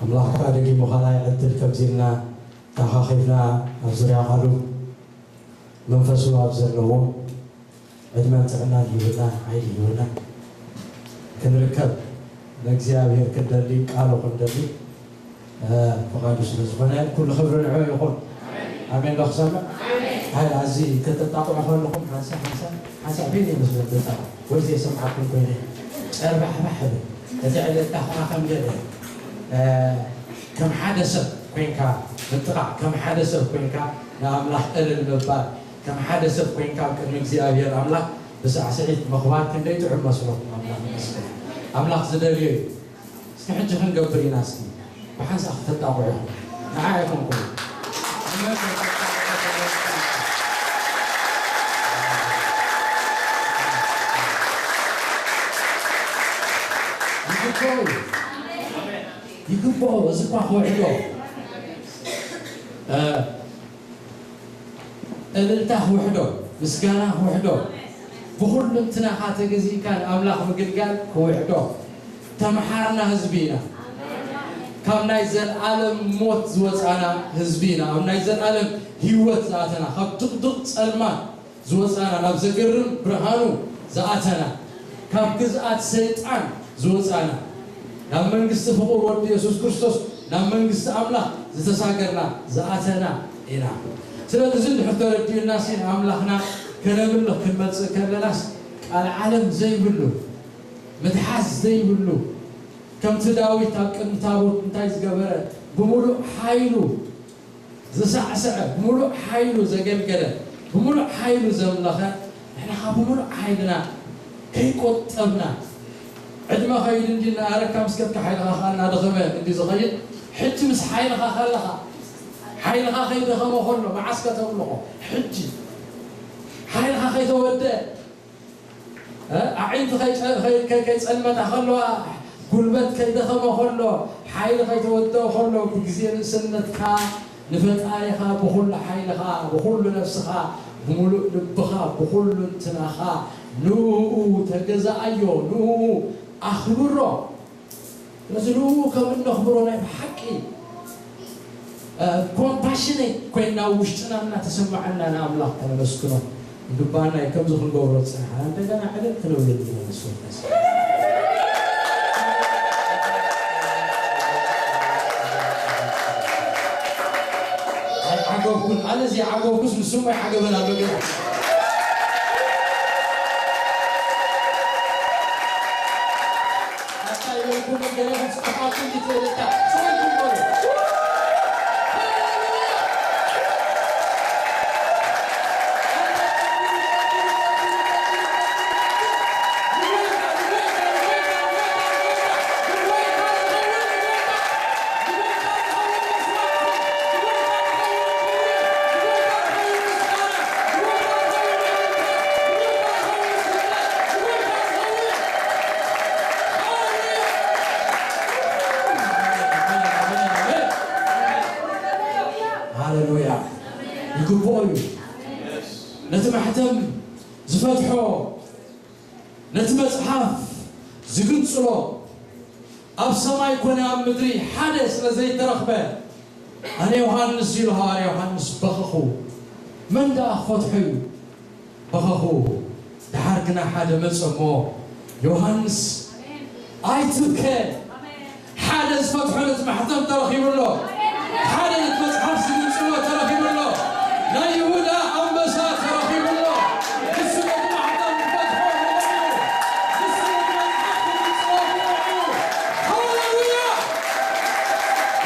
ኣምላኽ ከዓ ደጊሙ ካልኣይ ዕድል ከምዚ ኢልና ተኻኺብና ኣብ ዙርያ ቃሉ መንፈሱ ኣብ ዘለዎ ዕድመን ጥዕናን ይህብና፣ ሓይሊ ይህብና። ክንርከብ ንእግዚኣብሔር ክንደሊ፣ ቃሉ ክንደሊ፣ እ፣ ፍቓዱ ስለ ዝኾነ ኩሉ ክብሪ ንዕኡ ይኹን። ኣሜን ዶ ክሰምዕ? ኣይ፣ ኣዚ ከተጣቕዑ ከለኹም ሓንሳብ፣ ሓንሳብ፣ ሓንሳብ በይነ ይመስለኒ ተጣቕዑ። ወይ ዘይሰምዓኩም ኮይነ ጨርባሕባሕ እብል። እቲ ዕልልታ ከዓ ከም ገለ፣ እ፣ ከም ሓደ ሰብ ኮይንካ ምጥቓዕ፣ ከም ሓደ ሰብ ኮይንካ ንኣምላኽ እልል ምባል፣ ከም ሓደ ሰብ ኮይንካ ኣብ ቅድሚ እግዚኣብሔር ኣምላኽ ብሳዕስዒት ምኽባር ክንደይ ጥዑም መስለኩም። ኣምላኽ ይመስገን። ኣምላኽ ዝደልዮ እዩ። እስኪ ሕጂ ክንገብር ኢና። እስኪ ብሓንሳእ ክተጣቕዑ ኢኹም። ንዓ ኢኹም ኩሉ። ይግብኦ እዩ። ይግብኦ። እዚ እኳ ክውሕዶ፣ እ፣ እልልታ ክውሕዶ፣ ምስጋና ክውሕዶ፣ ብኹልንትናኻ ተገዚእካ ንኣምላኽ ምግልጋል ክውሕዶ። ተምሓርና ህዝቢ ኢና። ካብ ናይ ዘለኣለም ሞት ዝወፃና ህዝቢ ኢና። ኣብ ናይ ዘለኣለም ህይወት ዝኣተና፣ ካብ ድቕድቕ ጸልማት ዝወፃና፣ ናብ ዘገርም ብርሃኑ ዝኣተና፣ ካብ ግዝኣት ሰይጣን ዝወፃና፣ ናብ መንግስቲ ፍቑር ወዲ የሱስ ክርስቶስ፣ ናብ መንግስቲ ኣምላኽ ዝተሳገርና፣ ዝኣተና ኢና። ስለዚ እዚ እንድሕር ተረዲኡና ሲ ንኣምላኽና ከነምልኽ ክንመጽእ ከለናስ ቃል ዓለም ዘይብሉ፣ ምትሓዝ ዘይብሉ፣ ከምቲ ዳዊት ኣብ ቅድሚ ታቦት እንታይ ዝገበረ፣ ብምሉእ ሓይሉ ዝሳዕስዐ፣ ብምሉእ ሓይሉ ዘገልገለ፣ ብምሉእ ሓይሉ ዘምለኸ፣ ንሕና ኸዓ ብምሉእ ሓይልና ከይቆጠብና፣ ዕድመ ኸይዱ እንዲ እናኣረካ ምስ ከድካ ሓይልኻ ኸዓ እናደኸመ እንዲ ዝኸይድ፣ ሕጂ ምስ ሓይልኻ ኸለኻ፣ ሓይልኻ ከይደኸመ ኸሎ፣ መዓስ ከተምልኾ? ሕጂ። ሓይልኻ ከይተወደአ፣ እ፣ ኣዒንቲ ከይጨ-፣ ከይ-፣ ከይ-፣ ከይጸልመታ ከለዋ፣ ጉልበት ከይደኸመ ከሎ፣ ሓይሊ ከይተወደአ ከሎ፣ ብግዜ ንእስነትካ ንፈጣሪኻ ብኹሉ ሓይልኻ፣ ብኹሉ ነፍስኻ፣ ብምሉእ ልብኻ፣ ብኹሉ እንትናኻ ንእኡ ተገዛኣዮ፣ ንእኡ ኣኽብሮ። ስለዚ ንእኡ ከም እነኽብሮ ናይ ብሓቂ፣ እ፣ ኮምፓሽኔት ኮይና ውሽጥና እናተሰማዐና ንኣምላኽ ከነመስግኖ ይግባኣና እዩ። ከምዚ ክንገብሮ ዝጸናሕና እንደገና ዕልል ክንብለሉ ኢና ንሱ። ኣይዓገብኩን፣ ኣነ ዘይዓገብኩስ ንሱ እሞ ይዓገበን ኣሎ ገና። ኣታ ይበልኩ፣ ገለ ክትስሕቓቱ እንዲትበለካ፣ ሰው ይበሉ። ሃሌሉያ። ይግብኦ እዩ። ነቲ ማሕተም ዝፈትሖ፣ ነቲ መጽሓፍ ዝግንጽሎ፣ ኣብ ሰማይ ኮነ ኣብ ምድሪ ሓደ ስለ ዘይተረኽበ፣ ኣነ ዮሃንስ ኢሉ ሃዋርያ ዮሃንስ በኸኹ። መን ደኣ ክፈትሖ እዩ? በኸኹ። ደሓር ግና ሓደ መጸ እሞ፣ ዮሃንስ ኣይትብከ። ሓደ ዝፈትሖ ነቲ ማሕተም ተረኺቡ ኣሎ። ሓደ ነቲ መጽሓፍ ዝግንጽሎ ተረኺቡ ኣሎ። ናይ ይሁዳ ኣንበሳ ተረኺቡ ኣሎ። ንሱ ነቲ ማሕተም ክፈትሖ እዩ። ንሱ ነቲ መጽሓፍ ክግንጽሎ እዩ። ሃሌሉያ!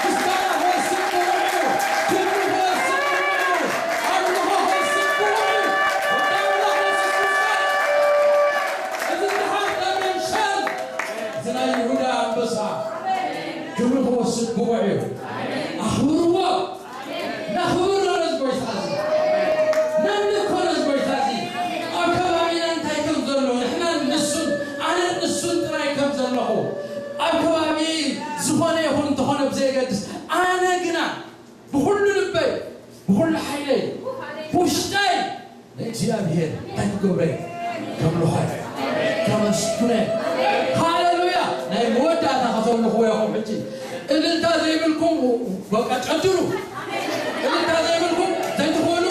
ምስጋና ክወስድ ብቑዕ እዩ። ክብሪ ክወስድ ብቑዕ እዩ። ኣምልኾ ክወስድ ብቑዕ እዩ። ወዲ ኣምላኽ የሱስ ክርስቶስ። እቲ ዝሓፍረ መንሸር፣ እዚ ናይ ይሁዳ ኣንበሳ ክብሪ ክወስድ ብቑዕ እዩ። ኣኽብርዎ። ነኽብሮ ነዚ ጎይታ እዚ። ነምልኮ ነዚ ጎይታ እዚ። ኣብ ከባቢና እንታይ ከም ዘሎ፣ ንሕናን ንሱን፣ ኣነን ንሱን ጥራይ ከም ዘለኹ፣ ኣብ ከባቢ ዝኾነ ይኹን እንተኾነ ብዘየገድስ፣ ኣነ ግና ብኹሉ ልበይ፣ ብኹሉ ሓይለይ፣ ውሽጠይ ንእግዚኣብሔር እንታይ ክገብረ? ከምልኾ፣ ከመስግነ። ሃሌሉያ! ናይ መወዳእታ ከተምልኽዎ ኢኹም ሕጂ። እልልታ ዘይብልኩም በቃ ጨድሩ። እልልታ ዘይብልኩም ዘይትኽእሉ።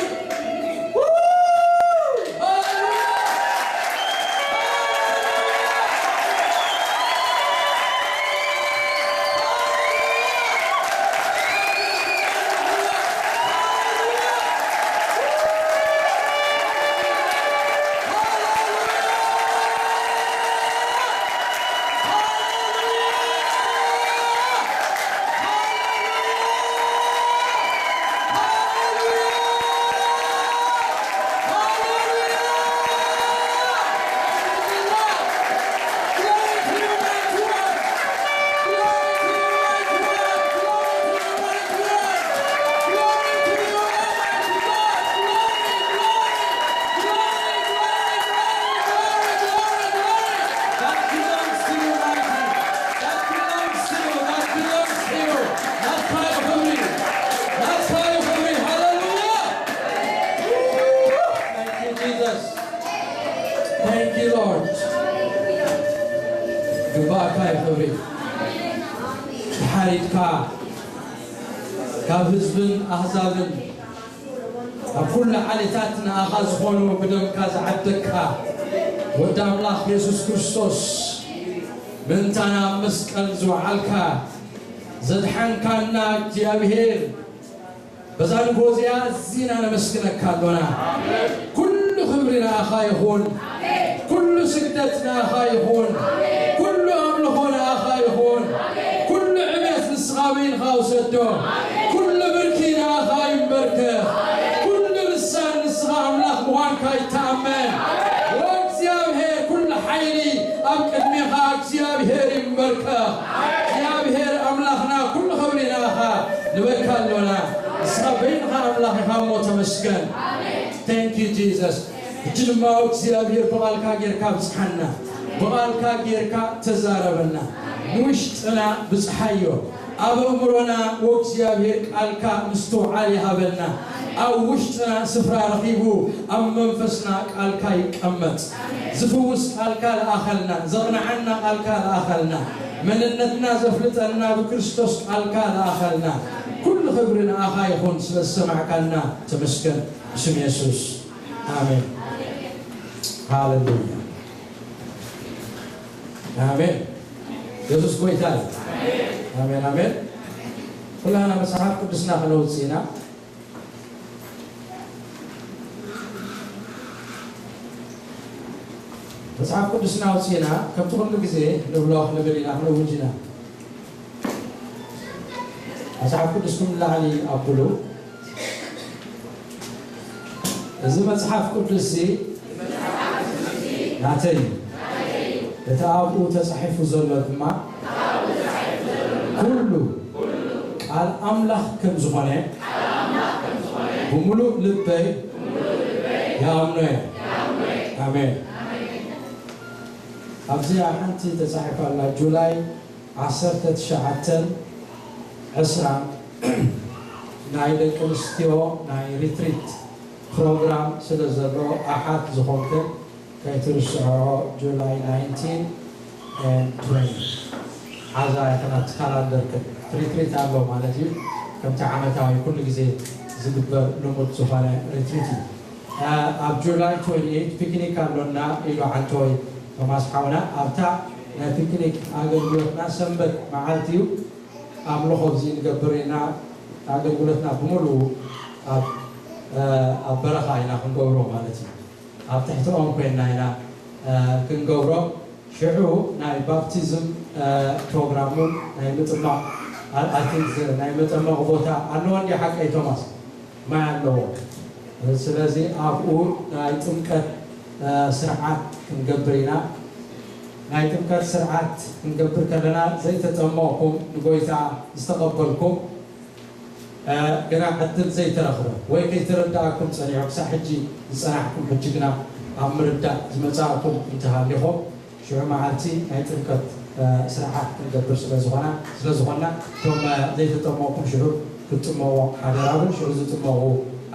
ሃሌሉያ! That belongs to you, Michael. That belongs to you. That belongs to you. That's why you for me. That's why you for me. Hallelujah. Thank you, Jesus. Thank you, Lord. ግባእካ እዩ ክብሪ። ተሓሪድካ ካብ ህዝብን ኣህዛብን ኣብ ኩሉ ዓሌታት ንኣኻ ዝኾኑ ብደምካ ዝዓደግካ ወዲ ኣምላኽ የሱስ ክርስቶስ ምእንታና ኣብ መስቀል ዝወዓልካ ዘድሓንካና እግዚኣብሔር በዛ ንግሆ እዚኣ ኣዚና ነመስግነካ ኣሎና። ኩሉ ክብሪ ንኣኻ ይኹን። ኩሉ ስግደት ንኣኻ ይኹን። ኩሉ ኣምልኾ ንኣኻ ይኹን። ኩሉ ዕብየት ንስኻ በይንኻ ውሰዶ። ኩሉ ብርኪ ንኣኻ ይንበርከኽ። ኩሉ ልሳን ንስኻ ኣምላኽ ምዃንካ ይተኣመን። ወእግዚኣብሔር ኩሉ ሓይሊ ኣብ ቅድሜኻ እግዚኣብሔር ይንበርከኽ። እግዚኣብሔር ኣምላኽና ኩሉ ክብሪ ንኣኻ ንበካ ኣሎና። ንስኻ በይንኻ ኣምላኽ ኢኻ እሞ ተመስገን። Thank you Jesus። ሕጂ ድማ እግዚኣብሔር ብቓልካ ጌርካ ብጽሓና። ብቓልካ ጌርካ ተዛረበና። ንውሽጥና ብጽሓዮ። ኣብ ኣእምሮና ወእግዚኣብሔር ቃልካ ምስትውዓል ይሃበልና። ኣብ ውሽጥና ስፍራ ረኺቡ ኣብ መንፈስና ቃልካ ይቀመጥ። ዝፍውስ ቃልካ ለኣኸልና፣ ዘቕንዓና ቃልካ ለኣኸልና፣ መንነትና ዘፍልጠና ብክርስቶስ ቃልካ ለኣኸልና። ኩሉ ክብሪ ንኣኻ ይኹን ስለ ዝሰማዕካና ተመስገን። ብስም የሱስ ኣሜን። ሃሌሉያ። ኣሜን። የሱስ ጎይታ እዩ። ኣሜን፣ ኣሜን። ኩላና መጽሓፍ ቅዱስና ክነውጽእ ኢና። መጽሓፍ ቅዱስና ኣውጺእና ከምቲ ኩሉ ግዜ ንብሎ ንብል ኢና፣ ክንእውጅ ኢና። መጽሓፍ ቅዱስኩም ንላዕሊ ኣብሉ። እዚ መጽሓፍ ቅዱስ እዚ ናተይ እዩ። እቲ ኣብኡ ተጻሒፉ ዘሎ ድማ ኩሉ ቃል ኣምላኽ ከም ዝኾነ ብምሉእ ልበይ ይኣምኖ እየ። ኣሜን። ኣብዚኣ ሓንቲ ተጻሒፋ ኣላ፣ ጁላይ ዓሰርተ ትሽዓተን ዕስራን ናይ ደቂ ኣንስትዮ ናይ ሪትሪት ፕሮግራም ስለ ዘሎ ኣሓት ዝኾንክን ከይትርስዕኦ፣ ጁላይ ናይንቲን ኤንድ ትዌንቲ ሓዛ ኢኻ ናብቲ ካላንደርክን። ሪትሪት ኣሎ ማለት እዩ። ከምቲ ዓመታዊ ኩሉ ግዜ ዝግበር ልሙድ ዝኾነ ሪትሪት እዩ። እ፣ ኣብ ጁላይ ትዌንቲ ኤይት ፒክኒክ ኣሎና ኢሉ ዓንቶይ ቶማስ ሓውና። ኣብታ ናይ ፒክኒክ ኣገልግሎትና ሰንበት መዓልቲ እዩ። ኣምልኾ ኣብዚ ንገብር ኢና። ኣገልግሎትና ብምሉኡ ኣብ፣ እ፣ ኣብ በረኻ ኢና ክንገብሮ ማለት እዩ። ኣብ ትሕቲ ኦም ኮይንና ኢና፣ እ፣ ክንገብሮ። ሽዑ ናይ ባፕቲዝም፣ እ፣ ፕሮግራም እውን ናይ ምጥማቕ፣ ኣ-፣ ኣይ ቲንክ ናይ መጠመቒ ቦታ ኣለዎ እንዲ ሓቀይ ቶማስ? ማይ ኣለዎ። ስለዚ ኣብኡ ናይ ጥምቀት፣ እ፣ ስርዓት ክንገብር ኢና። ናይ ጥምቀት ስርዓት ክንገብር ከለና ዘይተጠመቕኩም ንጎይታ ዝተቐበልኩም፣ እ፣ ግና ዕድል ዘይተረኽበ ወይ ከይተረዳእኩም ጸኒሑ ክሳዕ ሕጂ ዝጸናሕኩም፣ ሕጂ ግና ኣብ ምርዳእ ዝመጻእኩም እንተሃሊኹም፣ ሽዑ መዓልቲ ናይ ጥምቀት፣ እ፣ ስርዓት ክንገብር ስለ ዝኾና፣ ስለ ዝኾንና፣ እቶም፣ እ፣ ዘይተጠመቕኩም ሽዑ ክትጥመቑ ሓደራ ብል፣ ሽዑ ዝጥመቑ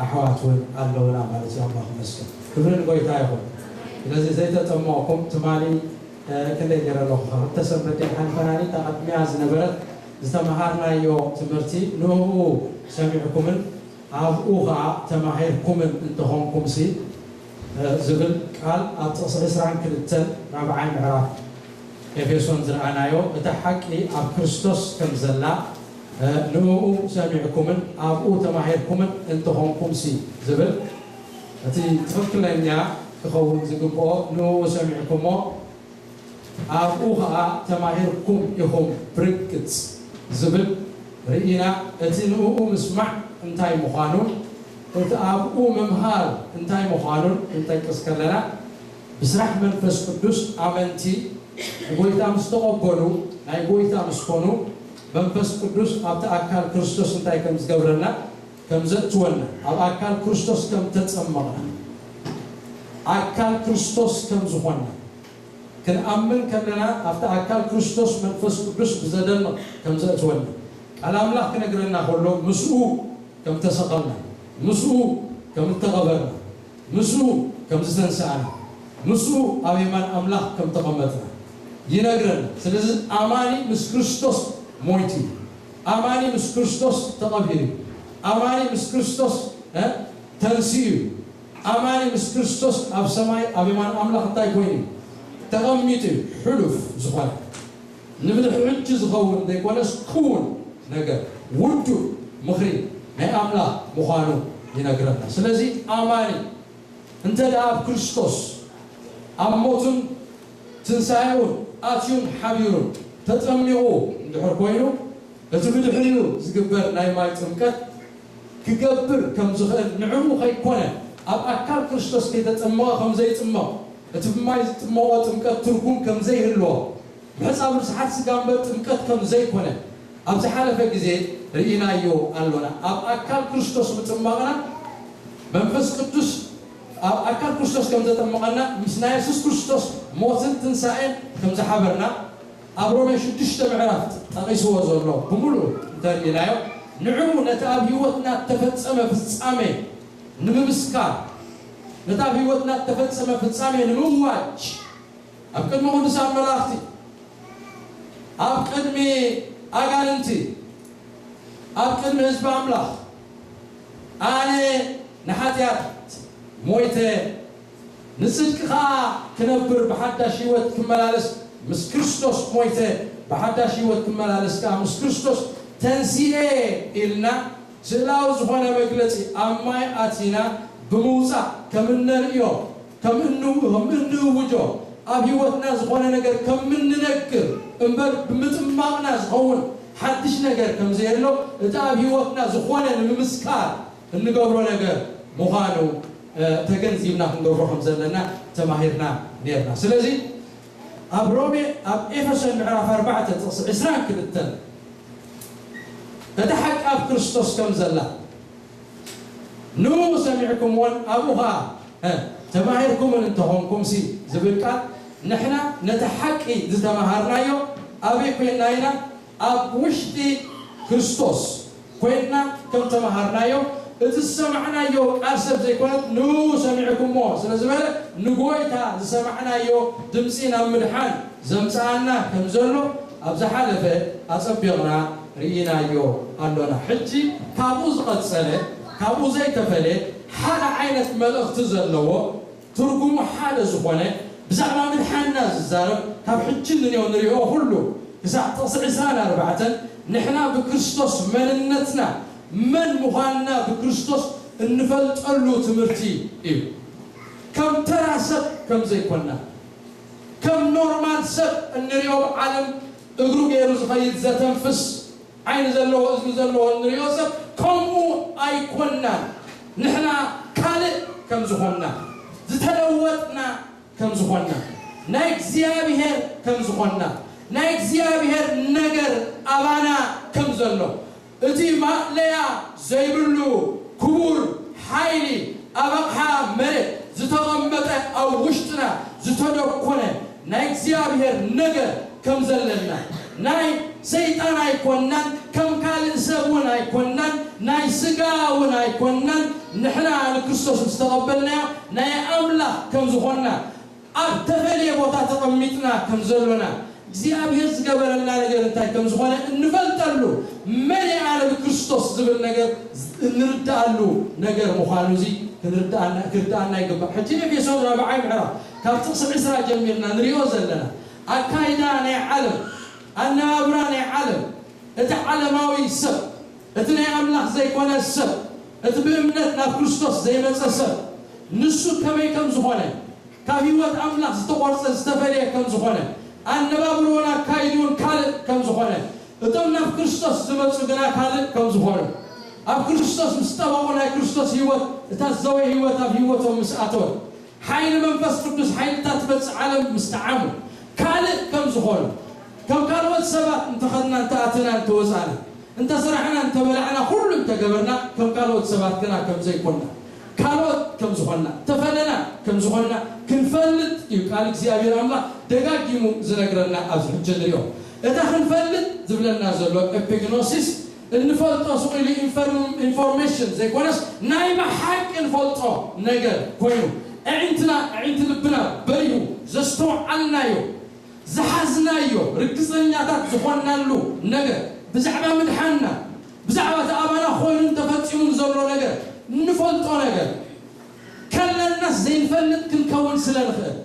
ኣሕዋት እውን ኣለውና ማለት እዩ። ኣምላኽ ይመስገን። ክብሪ ንጎይታ ይኹን። ስለዚ ዘይተጠመቕኩም ትማሊ፣ እ፣ ክንደይ ገይረ ኣለኹ? ክልተ ሰንበት ድያ ሓሊፈናኒ? እታ ቅድሚያ ዝነበረት ዝተመሃርናዮ ትምህርቲ ንእኡ ሰሚዕኩምን ኣብኡ ኸዓ ተማሂርኩምን እንተኾንኩምሲ፣ እ፣ ዝብል ቃል ኣብ ጥቕሲ ዕስራን ክልተን ራብዓይ ምዕራፍ ኤፌሶን ዝረኣናዮ፣ እታ ሓቂ ኣብ ክርስቶስ ከም ዘላ፣ እ፣ ንእኡ ሰሚዕኩምን ኣብኡ ተማሂርኩምን እንተኾንኩምሲ ዝብል፣ እቲ ትኽክለኛ ክኸውን ዝግብኦ፣ ንእኡ ሰሚዕኩሞ ኣብኡ ኸዓ ተማሂርኩም ኢኹም ብርግጽ ዝብል ርኢና፣ እቲ ንእኡ ምስማዕ እንታይ ምዃኑን እቲ ኣብኡ ምምሃር እንታይ ምዃኑን ክንጠቅስ ከለና፣ ብስራሕ መንፈስ ቅዱስ ኣመንቲ ንጎይታ ምስ ተቐበሉ፣ ናይ ጎይታ ምስ ኮኑ፣ መንፈስ ቅዱስ ኣብቲ ኣካል ክርስቶስ እንታይ ከም ዝገብረና፣ ከም ዘእትወና፣ ኣብ ኣካል ክርስቶስ ከም ተጸመቕና፣ ኣካል ክርስቶስ ከም ዝኾንና፣ ክንኣምን ከለና ኣብቲ ኣካል ክርስቶስ መንፈስ ቅዱስ ብዘደንቕ ከም ዘእትወና፣ ቃል ኣምላኽ ክነግረና ከሎ ምስኡ ከም ተሰቐልና፣ ምስኡ ከም እተቐበርና፣ ምስኡ ከም ዝተንስኣና፣ ምስኡ ኣብ የማን ኣምላኽ ከም ተቐመጥና ይነግረና። ስለዚ ኣማኒ ምስ ክርስቶስ ሞይቱ እዩ። ኣማኒ ምስ ክርስቶስ ተቐቢሩ እዩ። ኣማኒ ምስ ክርስቶስ፣ እ፣ ተንሲኡ እዩ። ኣማኒ ምስ ክርስቶስ ኣብ ሰማይ ኣብ የማን ኣምላኽ እንታይ ኮይኑ እዩ? ተቐሚጡ እዩ። ሕሉፍ ዝኾነ፣ ንብድሕ ሕጂ ዝኸውን ዘይኮነስ ክውን ነገር፣ ውዱእ ምኽሪ ናይ ኣምላኽ ምዃኑ ይነግረና። ስለዚ ኣማኒ እንተ ደኣ ኣብ ክርስቶስ ኣብ ሞቱን ትንሳኤኡን ኣትዩን ሓቢሩን ተጠሚቑ እንድሕር ኮይኑ፣ እቲ ብድሕሪኡ ዝግበር ናይ ማይ ጥምቀት ክገብር ከም ዝኽእል፣ ንዕኡ ከይኮነ ኣብ ኣካል ክርስቶስ ከይተጠመቐ ከም ዘይጥመቕ፣ እቲ ብማይ ዝጥመቖ ጥምቀት ትርጉም ከም ዘይህልዎ፣ ምሕጻብ ርስሓት ስጋ እምበር ጥምቀት ከም ዘይኮነ ኣብ ዝሓለፈ ግዜ ርኢናዮ ኣሎና። ኣብ ኣካል ክርስቶስ ምጥማቕና መንፈስ ቅዱስ ኣብ ኣካል ክርስቶስ ከም ዘጠመቐና ምስ ናይ የሱስ ክርስቶስ ሞትን ትንሳኤን ከም ዝሓበርና ኣብ ሮሜ ሽዱሽተ ምዕራፍ ጠቒስዎ ዘሎ ብምሉእ እንተርኢናዮ፣ ንዕኡ ነቲ ኣብ ህይወትና እተፈጸመ ፍጻሜ ንምምስካር፣ ነቲ ኣብ ህይወትና እተፈጸመ ፍጻሜ ንምእዋጅ፣ ኣብ ቅድሚ ቅዱሳን መላእኽቲ፣ ኣብ ቅድሚ ኣጋንንቲ፣ ኣብ ቅድሚ ህዝቢ ኣምላኽ፣ ኣነ ንሓጢኣት ሞይተ፣ ንጽድቂ ኸኣ ክነብር ብሓዳሽ ህይወት ክመላለስ፣ ምስ ክርስቶስ ሞይተ፣ ብሓዳሽ ህይወት ክመላለስ ከኣ ምስ ክርስቶስ ተንሲኤ ኢልና፣ ስእላዊ ዝኾነ መግለጺ ኣብ ማይ ኣቲና ብምውጻእ ከም እነርእዮ፣ ከም እን-፣ ከም እንእውጆ፣ ኣብ ህይወትና ዝኾነ ነገር ከም እንነግር እምበር ብምጥማቕና ዝኸውን ሓድሽ ነገር ከም ዘየሎ፣ እቲ ኣብ ህይወትና ዝኾነ ንምምስካር እንገብሮ ነገር ምዃኑ፣ እ፣ ተገንዚብና ክንገብሮ ከም ዘለና ተማሂርና ነርና። ስለዚ ኣብ ሮሜ፣ ኣብ ኤፌሶን ምዕራፍ ኣርባዕተ ጥቕሲ ዕስራን ክልተን፣ እታ ሓቂ ኣብ ክርስቶስ ከም ዘላ ንእኡ ሰሚዕኩምዎን ኣብኡ ኸዓ፣ እ፣ ተማሂርኩምን እንተኾንኩምሲ ዝብል ቃል፣ ንሕና ነቲ ሓቂ ዝተማሃርናዮ ኣበይ ኮይንና ኢና? ኣብ ውሽጢ ክርስቶስ ኮይንና ከም ተማሃርናዮ፣ እቲ ዝሰማዕናዮ ቃል ሰብ ዘይኮነት፣ ንእኡ ሰሚዕኩሞ ስለ ዝበለ፣ ንጎይታ ዝሰማዕናዮ ድምጺ ናብ ምድሓን ዘምጽኣና ከም ዘሎ ኣብ ዝሓለፈ ኣጸቢቕና ርኢናዮ ኣሎና። ሕጂ ካብኡ ዝቐጸለ፣ ካብኡ ዘይተፈልየ፣ ሓደ ዓይነት መልእኽቲ ዘለዎ፣ ትርጉሙ ሓደ ዝኾነ፣ ብዛዕባ ምድሓንና ዝዛረብ፣ ካብ ሕጂ ንኔው ንሪኦ ኩሉ ክሳዕ ጥቕሲ ዕስራን ኣርባዕተን፣ ንሕና ብክርስቶስ መንነትና፣ መን ምዃንና ብክርስቶስ እንፈልጠሉ ትምህርቲ እዩ። ከም ተራ ሰብ ከም ዘይኮንና፣ ከም ኖርማል ሰብ እንሪኦ፣ ብዓለም እግሩ ገይሩ ዝኸይድ፣ ዘተንፍስ፣ ዓይኒ ዘለዎ፣ እዝኒ ዘለዎ እንሪኦ ሰብ ከምኡ ኣይኮንናን። ንሕና ካልእ ከም ዝኾንና፣ ዝተለወጥና ከም ዝኾንና፣ ናይ እግዚኣብሔር ከም ዝኾንና፣ ናይ እግዚኣብሔር ነገር ኣባና ከም ዘሎ፣ እቲ ማእለያ ዘይብሉ ክቡር ሓይሊ ኣብ ኣቕሓ መሬት ዝተቐመጠ፣ ኣብ ውሽጥና ዝተደኮነ ናይ እግዚኣብሔር ነገር ከም ዘለና፣ ናይ ሰይጣን ኣይኮንናን፣ ከም ካልእ ሰብ እውን ኣይኮንናን፣ ናይ ስጋ እውን ኣይኮንናን። ንሕና ንክርስቶስ ምስ ተቐበልናዮ ናይ ኣምላኽ ከም ዝኾንና፣ ኣብ ተፈልየ ቦታ ተቐሚጥና ከም ዘሎና፣ እግዚኣብሔር ዝገበረልና ነገር እንታይ ከም ዝኾነ እንፈልጠሉ፣ መን እየ ኣነ ብክርስቶስ ዝብል ነገር እንርዳኣሉ ነገር ምዃኑ እዚ ክንርዳኣና፣ ክርዳኣና ይግባእ። ሕጂ ኤፌሶን ራብዓይ ምዕራፍ ካብ ጥቕሲ ዕስራ ጀሚርና ንሪኦ ዘለና ኣካይዳ ናይ ዓለም፣ ኣነባብራ ናይ ዓለም፣ እቲ ዓለማዊ ሰብ፣ እቲ ናይ ኣምላኽ ዘይኮነ ሰብ፣ እቲ ብእምነት ናብ ክርስቶስ ዘይመጸ ሰብ፣ ንሱ ከመይ ከም ዝኾነ፣ ካብ ህይወት ኣምላኽ ዝተቖርጸ ዝተፈልየ ከም ዝኾነ፣ ኣነባብርኡን ኣካይድኡን ካልእ ከም ዝኾነ፣ እቶም ናብ ክርስቶስ ዝመጹ ግና ካልእ ከም ዝኾኑ፣ ኣብ ክርስቶስ ምስ ጠበቑ ናይ ክርስቶስ ህይወት፣ እታ ዘወይ ህይወት ኣብ ህይወቶም ምስ ኣተወት፣ ሓይሊ መንፈስ ቅዱስ፣ ሓይልታት መጽእ ዓለም ምስ ተዓሙ፣ ካልእ ከም ዝኾኑ፣ ከም ካልኦት ሰባት እንተኸድና፣ እንተኣተና፣ እንተወጻና፣ እንተሰራሕና፣ እንተበላዕና፣ ኩሉ እንተገበርና፣ ከም ካልኦት ሰባት ግና ከም ዘይኮንና፣ ካልኦት ከም ዝኾንና፣ ተፈለና ከም ዝኾንና ክንፈልጥ እዩ ቃል እግዚኣብሔር ኣምላኽ ደጋጊሙ ዝነግረና። ኣብዚ ሕጂ ንሪኦ፣ እታ ክንፈልጥ ዝብለና ዘሎ ኤፒግኖሲስ እንፈልጦ ስቕ ኢሉ ኢንፎርም-፣ ኢንፎርሜሽን ዘይኮነስ፣ ናይ ብሓቂ እንፈልጦ ነገር ኮይኑ፣ ኣዒንትና፣ ኣዒንቲ ልብና በሪሁ ዘስተውዓልናዮ፣ ዝሓዝናዮ፣ ርግጸኛታት ዝኾንናሉ ነገር፣ ብዛዕባ ምድሓንና፣ ብዛዕባ እቲ ኣባና ኮይኑን ተፈጺሙን ዘሎ ነገር፣ እንፈልጦ ነገር ከለናስ ዘይንፈልጥ ክንከውን ስለ ንኽእል፣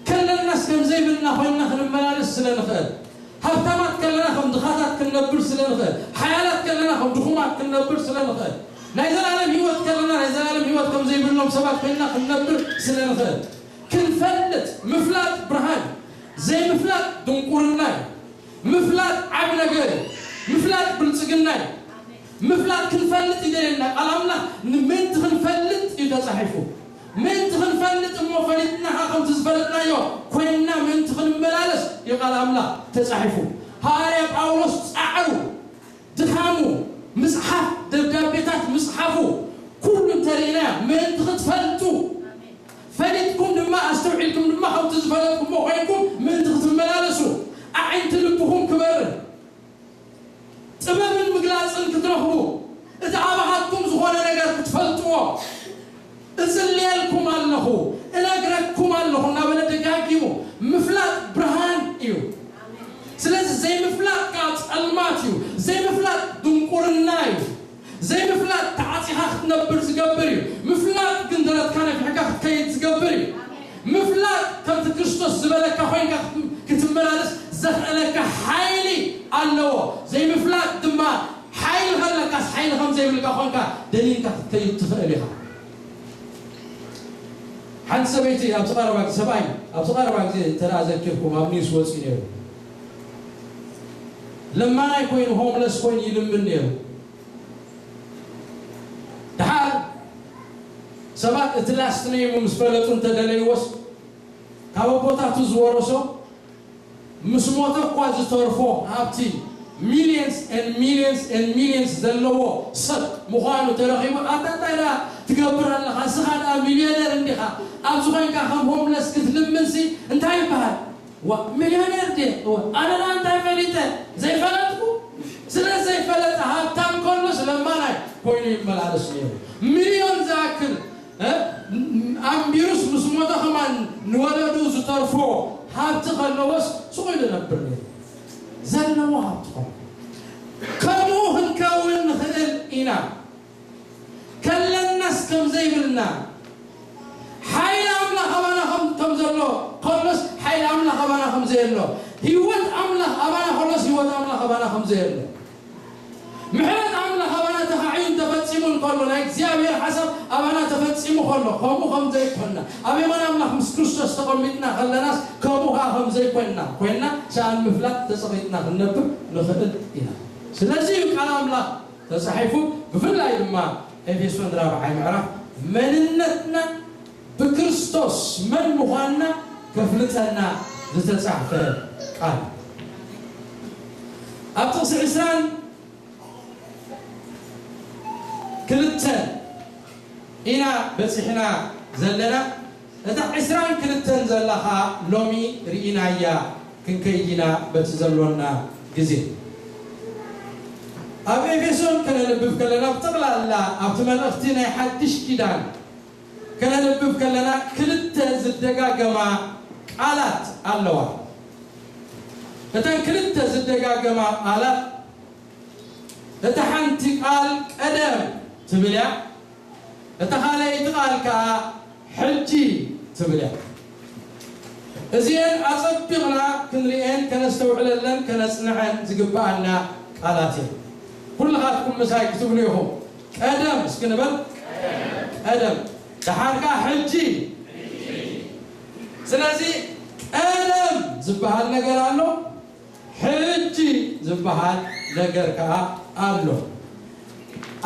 ከለናስ ከም ዘይብልና ኮይንና ክንመላለስ ስለ ንኽእል፣ ሃብታማት ከለና ከም ድኻታት ክንነብር ስለ ንኽእል፣ ሓያላት ከለና ከም ድኹማት ክንነብር ስለ ንኽእል፣ ናይ ዘላለም ህይወት ከለና ናይ ዘላለም ህይወት ከም ዘይብሎም ሰባት ኮይንና ክንነብር ስለ ንኽእል፣ ክንፈልጥ፣ ምፍላጥ ብርሃን፣ ዘይምፍላጥ ድንቁርና እዩ። ምፍላጥ ዓቢ ነገር እዩ። ምፍላጥ ብልጽግና እዩ። ምፍላጥ ክንፈልጥ ይደልየና። ቃል ኣምላኽ ንምእንቲ ክንፈልጥ እዩ ተጻሒፉ። ምእንቲ ክንፈልጥ እሞ ፈሊጥና ኸዓ ከምቲ ዝፈለጥናዮ ኮይንና ምእንቲ ክንመላለስ እዩ ቃል ኣምላኽ ተጻሒፉ። ሃዋርያ ጳውሎስ ጻዕሩ፣ ድኻሙ፣ ምጽሓፍ ደብዳቤታት ምጽሓፉ፣ ኩሉ እንተርኢናዮ ምእንቲ ክትፈልጡ፣ ፈሊጥኩም ድማ ኣስተውዒልኩም ድማ ከምቲ ዝፈለጥኩሞ ኮይንኩም ምእንቲ ክትመላለሱ፣ ኣዒንቲ ልብኹም ክበርህ፣ ጥበብን ምግላጽን ክትረኽቡ፣ እቲ ኣባኻትኩም ዝኾነ ነገር ክትፈልጥዎ፣ እጽልየልኩም ኣለኹ፣ እነግረኩም ኣለኹ እናበለ ደጋጊሙ። ምፍላጥ ብርሃን እዩ። ስለዚ ዘይምፍላጥ ከኣ ጸልማት እዩ። ዘይምፍላጥ ድንቁርና እዩ። ዘይምፍላጥ ተዓጺኻ ክትነብር ዝገብር እዩ። ምፍላጥ ግን ደረትካ ነፊሕካ ክትከይድ ዝገብር እዩ። ምፍላጥ ከምቲ ክርስቶስ ዝበለካ ኮይንካ ክትም-፣ ክትመላለስ ዘኽእለካ ሓይሊ ኣለዎ። ዘይምፍላጥ ድማ ሓይሊ ከለካስ ሓይሊ ከም ዘይብልካ ኮንካ ደኒንካ ክትከይድ ትኽእል ኢኻ። ሓንቲ ሰበይቲ ኣብዚ ቀረባ ግዜ፣ ሰብኣይ ኣብዚ ቀረባ ግዜ እንተ ደኣ ዘኪርኩም ኣብ ኒውስ ወጺኡ ነይሩ። ለማናይ ኮይኑ፣ ሆምለስ ኮይኑ ይልምን ነይሩ። ደሓር ሰባት እቲ ላስት ኔሙ ምስ ፈለጡ እንተደለይዎስ ካብ ኣቦታቱ ዝወረሶ ምስ ሞተ እኳ ዝተርፎ ሃብቲ ሚልዮንስ ኤንድ ሚልዮንስ ኤንድ ሚልዮንስ ዘለዎ ሰብ ምዃኑ ተረኺቡ፣ ኣታ እንታይ ደኣ ትገብር ኣለኻ? እስኻ ደኣ ሚልዮነር እንዲኻ፣ ኣብዚ ኮይንካ ከም ሆምለስ ክትልምንሲ እንታይ ይበሃል? ዋ፣ ሚልዮነር ድየ? እወ፣ ኣነ ደኣ እንታይ ፈሊጠ? ዘይፈለጥኩ? ስለ ዘይፈለጠ ሃብታም ከሎ ስለማናይ ኮይኑ ይመላለስ ነይሩ። ሚልዮን ዝኣክል፣ እ፣ ኣንቢሩስ ምስ ሞተ ከማን ንወለዱ ዝተርፎ ሃብቲ ከለዎስ ስቕ ኢሉ ነብር ነይሩ። ዘለዎ ሃብቲ ኾነ። ከምኡ ክንከውን ንኽእል ኢና። ከለናስ ከም ዘይብልና፣ ሓይሊ ኣምላኽ ኣባና ከም፣ ከም ዘሎ፣ ከሎስ ሓይሊ ኣምላኽ ኣባና ከም ዘየሎ፣ ህይወት ኣምላኽ ኣባና ከሎስ ህይወት ኣምላኽ ኣባና ከም ዘየሎ፣ ምሕረት ኣምላኽ ኣባና ተኻዕዩን ተፈጺሙን ከሎ፣ ናይ እግዚኣብሔር ሓሳብ ኣባና ተፈጺሙ ከሎ፣ ከምኡ ከም ዘይኮንና፣ ኣብ የማን ኣምላኽ ምስ ክርስቶስ ተቐሚጥና ከለናስ ከምኡ ከኣ ከም ዘይኮንና ኮይንና፣ ሰኣን ምፍላጥ ተጸቒጥና ክንነብር ንኽእል ኢና። ስለዚ እዩ ቃል ኣምላኽ ተጻሒፉ፣ ብፍላይ ድማ ኤፌሶን ራብዓይ ምዕራፍ መንነትና ብክርስቶስ መን ምዃንና ከፍልጠና ዝተጻሕፈ ቃል። ኣብ ጥቕሲ ዕስራን ክልተን ኢና በጺሕና ዘለና። እታ ዕስራን ክልተን ዘላ ኸኣ ሎሚ ርኢናያ ክንከይድ ኢና በቲ ዘሎና ግዜ። ኣብ ኤፌሶን ከነንብብ ከለና፣ ብጠቕላላ ኣብቲ መልእኽቲ ናይ ሓድሽ ኪዳን ከነንብብ ከለና ክልተ ዝደጋገማ ቃላት ኣለዋ። እተን ክልተ ዝደጋገማ ቃላት፣ እታ ሓንቲ ቃል ቀደም ትብል እያ፣ እታ ካልኣይቲ ቃል ከኣ ሕጂ ትብል እያ። እዚኤን ኣጸቢቕና ክንርእየን ከነስተውዕለለን ከነጽንዐን ዝግብኣና ቃላት እየን። ኩልኻትኩም ምሳይ ክትብሉ ኢኹም። ቀደም እስኪ ንበል። ቀደም። ደሓር ከኣ ሕጂ። ስለዚ ቀደም ዝበሃል ነገር ኣሎ፣ ሕጂ ዝበሃል ነገር ከኣ ኣሎ።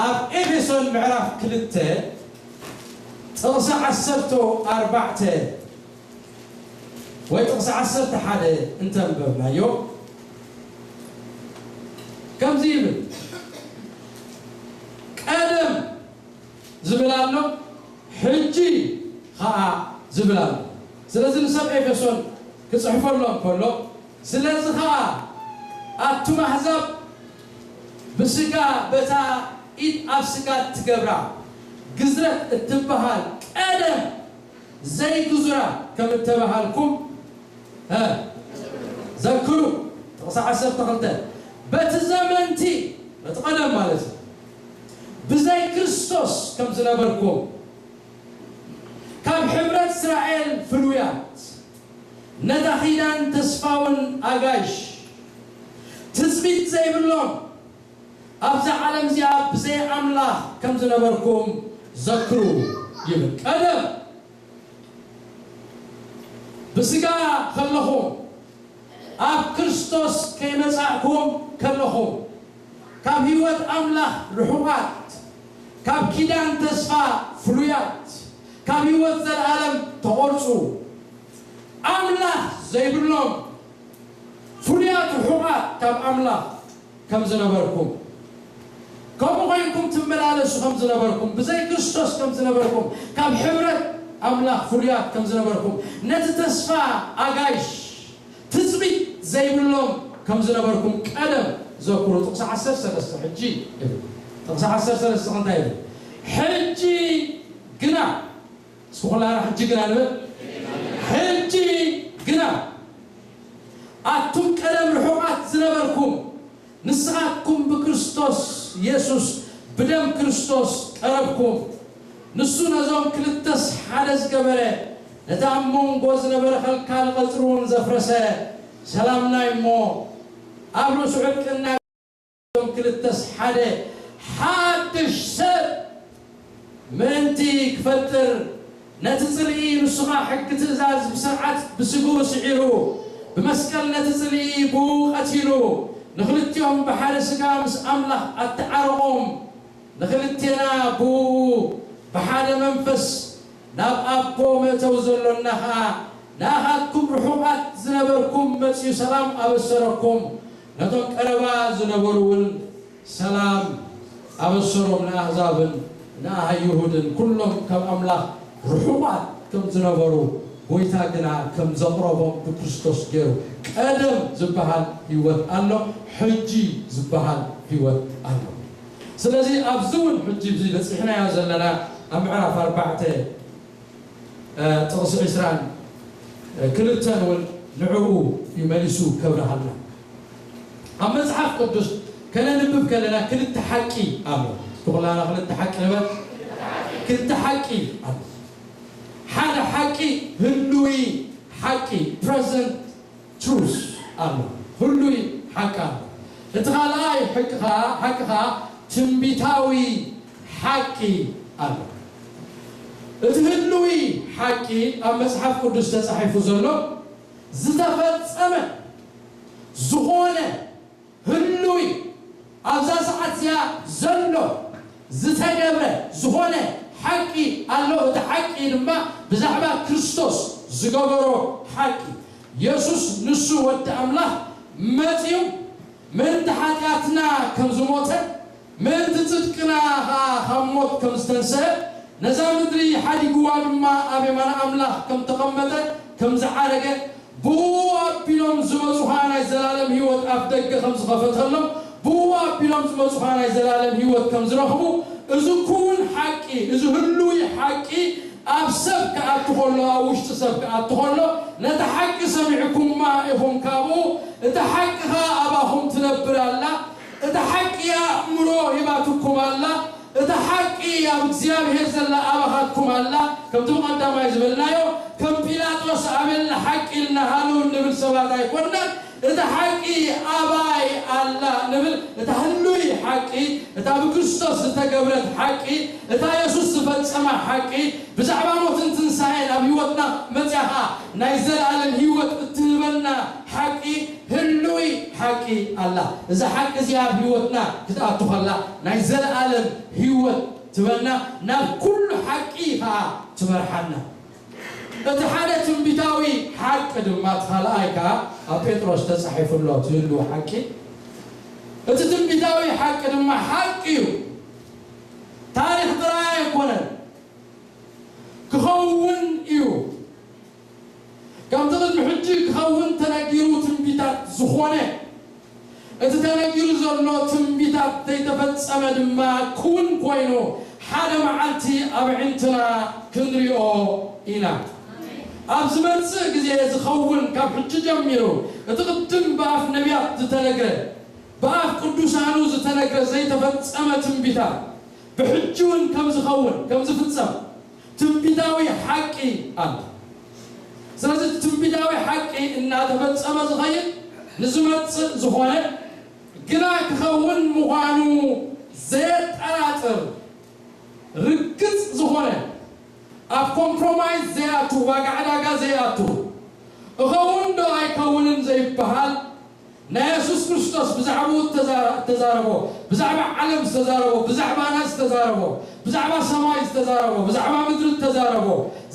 ኣብ ኤፌሶን ምዕራፍ ክልተ ጥቕሲ ዓሰርተ ኣርባዕተ ወይ ጥቕሲ ዓሰርተ ሓደ እንተንበብናዮ ከምዚ ይብል፣ ቀደም ዝብል ኣሎ፣ ሕጂ ኸኣ ዝብል ኣሎ። ስለዚ ንሰብ ኤፌሶን ክጽሕፈሎም ከሎ፣ ስለዚ ኸኣ ኣቱም ኣሕዛብ ብስጋ በታ ኢድ ኣብ ስጋ እትገብራ ግዝረት እትበሃል ቀደም ዘይግዙራ ከም እተባሃልኩም፣ እ፣ ዘክሩ። ጥቕሲ ዓሰርተ ክልተ፣ በቲ ዘመንቲ፣ በቲ ቀደም ማለት እዩ፣ ብዘይ ክርስቶስ ከም ዝነበርኩም፣ ካብ ሕብረት እስራኤል ፍሉያት፣ ነታ ኪዳን ተስፋውን ኣጋይሽ ትጽቢት ዘይብሎም ኣብዛ ዓለም እዚኣ ብዘይ ኣምላኽ ከም ዝነበርኩም ዘክሩ ይብል። ቀደም ብስጋ ከለኹም፣ ኣብ ክርስቶስ ከይመጻእኩም ከለኹም፣ ካብ ህይወት ኣምላኽ ርሑቓት፣ ካብ ኪዳን ተስፋ ፍሉያት፣ ካብ ህይወት ዘለኣለም ተቖርጹ፣ ኣምላኽ ዘይብሎም ፍሉያት ርሑቓት ካብ ኣምላኽ ከም ዝነበርኩም፣ ከምኡ ኮይንኩም ትመላለሱ ከም ዝነበርኩም፣ ብዘይ ክርስቶስ ከም ዝነበርኩም፣ ካብ ሕብረት ኣምላኽ ፍሉያት ከም ዝነበርኩም፣ ነቲ ተስፋ ኣጋይሽ ትጽቢት ዘይብሎም ከም ዝነበርኩም ቀደም ዘክሩ። ጥቕሲ ዓሰርተ ሰለስተ ሕጂ ይብል። ጥቕሲ ዓሰርተ ሰለስተ እንታይ ይብል? ሕጂ ግና፣ እስኪ ኩላና ሕጂ ግና ንብል። ሕጂ ግና ኣቱም ቀደም ርሑቓት ዝነበርኩም፣ ንስኻትኩም ብክርስቶስ የሱስ፣ ብደም ክርስቶስ ቀረብኩም። ንሱ ነዞም ክልተስ ሓደ ዝገበረ፣ ነቲ ኣብ መንጎ ዝነበረ ኸልካል ቐጽሪ እውን ዘፍረሰ፣ ሰላምና እሞ ኣብ ርእሱ ዕርቅና፣ ነዞም ክልተስ ሓደ፣ ሓድሽ ሰብ ምእንቲ ክፈጥር፣ ነቲ ጽልኢ፣ ንሱ ኸኣ ሕጊ ትእዛዝ ብስርዓት ብስግኡ ስዒሩ፣ ብመስቀል ነቲ ጽልኢ ብኡ ቀቲሉ፣ ንኽልቲኦም ብሓደ ስጋ ምስ ኣምላኽ ኣተዓረቖም። ንኽልቴና ብኡ ብሓደ መንፈስ ናብ ኣቦ መእተዊ ዘሎና ኸኣ፣ ንኣኻትኩም ርሑቓት ዝነበርኩም መጺኡ ሰላም ኣበሰረኩም። ነቶም ቀረባ ዝነበሩ እውን ሰላም ኣበሰሮም፣ ንኣህዛብን ንኣይሁድን፣ ኩሎም ካብ ኣምላኽ ርሑቓት ከም ዝነበሩ፣ ጐይታ ግና ከም ዘቕረቦም ብክርስቶስ ገይሩ። ቀደም ዝበሃል ህይወት ኣሎ፣ ሕጂ ዝበሃል ህይወት ኣሎ። ስለዚ ኣብዚ እውን ሕጂ እዚ በጺሕናዮ ዘለና ኣብ ምዕራፍ ኣርባዕተ እ፣ ጥቕሲ ዕስራን ክልተን እውን ንዕኡ እዩ መሊሱ ከብርሃልና። ኣብ መጽሓፍ ቅዱስ ከነንብብ ከለና ክልተ ሓቂ ኣሎ። ብኹላና ክልተ ሓቂ ንበል። ክልተ ሓቂ ኣሎ። ሓደ ሓቂ ህሉዊ ሓቂ፣ present truth ኣሎ። ህሉዊ ሓቂ ኣሎ። እቲ ካልኣይ ሓቂ ኸዓ፣ ሓቂ ኸዓ ትንቢታዊ ሓቂ ኣሎ። እቲ ህሉዊ ሓቂ ኣብ መጽሓፍ ቅዱስ ተጻሒፉ ዘሎ ዝተፈጸመ ዝኾነ ህሉዊ ኣብዛ ሰዓት እዚኣ ዘሎ ዝተገብረ ዝኾነ ሓቂ ኣሎ። እቲ ሓቂ ድማ ብዛዕባ ክርስቶስ ዝገበሮ ሓቂ፣ የሱስ ንሱ ወዲ ኣምላኽ መጺኡ ምእንቲ ሓጢኣትና ከም ዝሞተ፣ ምእንቲ ጽድቅና ኸኣ ካብ ሞት ከም ዝተንስአ፣ ነዛ ምድሪ ሓዲግዋ ድማ ኣብ የማነ ኣምላኽ ከም ተቐመጠ፣ ከም ዝዓረገ፣ ብኡ ኣቢሎም ዝመጹ ኸኣ ናይ ዘላለም ህይወት ኣፍ ደገ ከም ዝኸፈተሎም፣ ብኡ ኣቢሎም ዝመጹ ኸኣ ናይ ዘላለም ህይወት ከም ዝረኽቡ፣ እዚ ክውን ሓቂ፣ እዚ ህሉዊ ሓቂ ኣብ ሰብ ክኣቱ ከሎ፣ ኣብ ውሽጢ ሰብ ክኣቱ ከሎ፣ ነቲ ሓቂ ሰሚዕኩማ ኢኹም ካብኡ፣ እታ ሓቂ ኸኣ ኣባኹም ትነብር ኣላ። እታ ሓቂ ኣእምሮ ሂባትኩም ኣላ። እታ ሓቂ ኣብ እግዚኣብሔር ዘላ ኣባኻትኩም ኣላ። ከምቲ ብቐዳማይ ዝበልናዮ፣ ከም ጲላጦስ ኣበልና ሓቂ ኢልና ሃልው እንብል ሰባት ኣይኮንናን። እታ ሓቂ ኣባይ ኣላ ንብል። እታ ህሉይ ሓቂ፣ እታ ብክርስቶስ ዝተገብረት ሓቂ፣ እታ የሱስ ዝፈጸማ ሓቂ፣ ብዛዕባ ሞትን ትንሳኤን ኣብ ህይወትና መጺኣ ኸኣ ናይ ዘለኣለም ህይወት እትህበና ሓቂ፣ ህሉይ ሓቂ ኣላ። እዛ ሓቂ እዚኣ ኣብ ህይወትና ክትኣቱ ኸላ ናይ ዘለኣለም ህይወት ትበና፣ ናብ ኩሉ ሓቂ ኸኣ ትመርሓና። እቲ ሓደ ትንቢታዊ ሓቂ ድማ፣ እቲ ካልኣይ ከኣ ኣብ ጴጥሮስ ተጻሒፉ ኣሎ፣ እቲ ህሉው ሓቂ። እቲ ትንቢታዊ ሓቂ ድማ ሓቂ እዩ። ታሪኽ ጥራይ ኣይኮነን፣ ክኸውን እዩ። ከምቲ ቅድሚ ሕጂ ክኸውን ተነጊሩ ትንቢታት ዝኾነ፣ እቲ ተነጊሩ ዘሎ ትንቢታት ዘይተፈጸመ ድማ ክውን ኮይኑ ሓደ መዓልቲ ኣብ ኣዒንትና ክንሪኦ ኢና። ኣብ ዝመጽእ ግዜ ዝኸውን፣ ካብ ሕጂ ጀሚሩ እቲ ቅድም ብኣፍ ነቢያት ዝተነግረ፣ ብኣፍ ቅዱሳኑ ዝተነግረ ዘይተፈጸመ ትንቢታት ብሕጂ እውን ከም ዝኸውን፣ ከም ዝፍጸም ትንቢታዊ ሓቂ ኣሎ። ስለዚ ትንቢታዊ ሓቂ እናተፈጸመ ዝኸይድ፣ ንዝመጽእ ዝኾነ፣ ግና ክኸውን ምዃኑ ዘየጠራጥር፣ ርግጽ ዝኾነ፣ ኣብ ኮምፕሮማይዝ ዘይኣቱ፣ ዋጋ ዕዳጋ ዘይኣቱ፣ እኸውን ዶ ኣይከውንን ዘይበሃል፣ ናይ የሱስ ክርስቶስ ብዛዕባኡ እተዛ-፣ እተዛረቦ፣ ብዛዕባ ዓለም ዝተዛረቦ፣ ብዛዕባና ዝተዛረቦ፣ ብዛዕባ ሰማይ ዝተዛረቦ፣ ብዛዕባ ምድሪ እተዛረቦ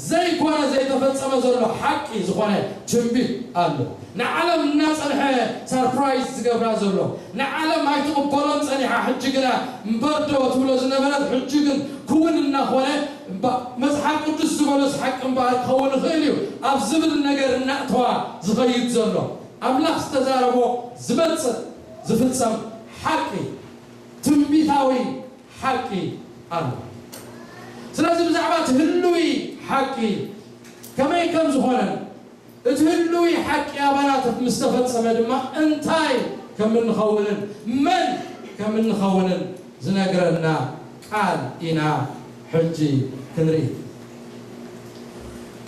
ዘይኮነ ዘይተፈጸመ ዘሎ ሓቂ ዝኾነ ትንቢት ኣሎ። ንዓለም እናጸንሐ ሰርፕራይዝ ዝገብራ ዘሎ፣ ንዓለም ኣይትቕበሎን ጸኒሓ፣ ሕጂ ግና እምበር ዶ ትብሎ ዝነበረት፣ ሕጂ ግን ክውን እናኾነ፣ እባ-፣ መጽሓፍ ቅዱስ ዝበሎስ ሓቂ እምበኣር ክኸውን ይኽእል እዩ ኣብ ዝብል ነገር እናእተዋ ዝኸይድ ዘሎ። ኣምላኽ ዝተዛረቦ ዝመጽእ ዝፍጸም ሓቂ፣ ትንቢታዊ ሓቂ ኣሎ። ስለዚ ብዛዕባ እቲ ህሉይ ሓቂ ከመይ ከም ዝኾነን፣ እቲ ህሉይ ሓቂ ኣባና ምስ ተፈጸመ ድማ እንታይ ከም እንኸውንን መን ከም እንኸውንን ዝነግረና ቃል ኢና ሕጂ ክንርኢ።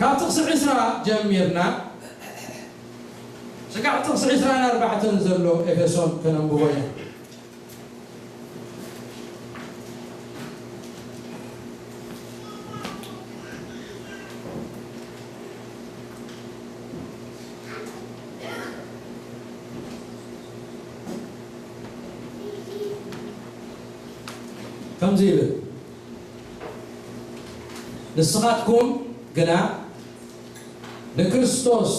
ካብ ጥቕሲ ዕስራ ጀሚርና፣ ስጋዕ ጥቕሲ ዕስራን ኣርባዕተን ዘሎ ኤፌሶን ከነንብቦ ኢና። ከምዚ ይብል፣ ንስኻትኩም ግና ንክርስቶስ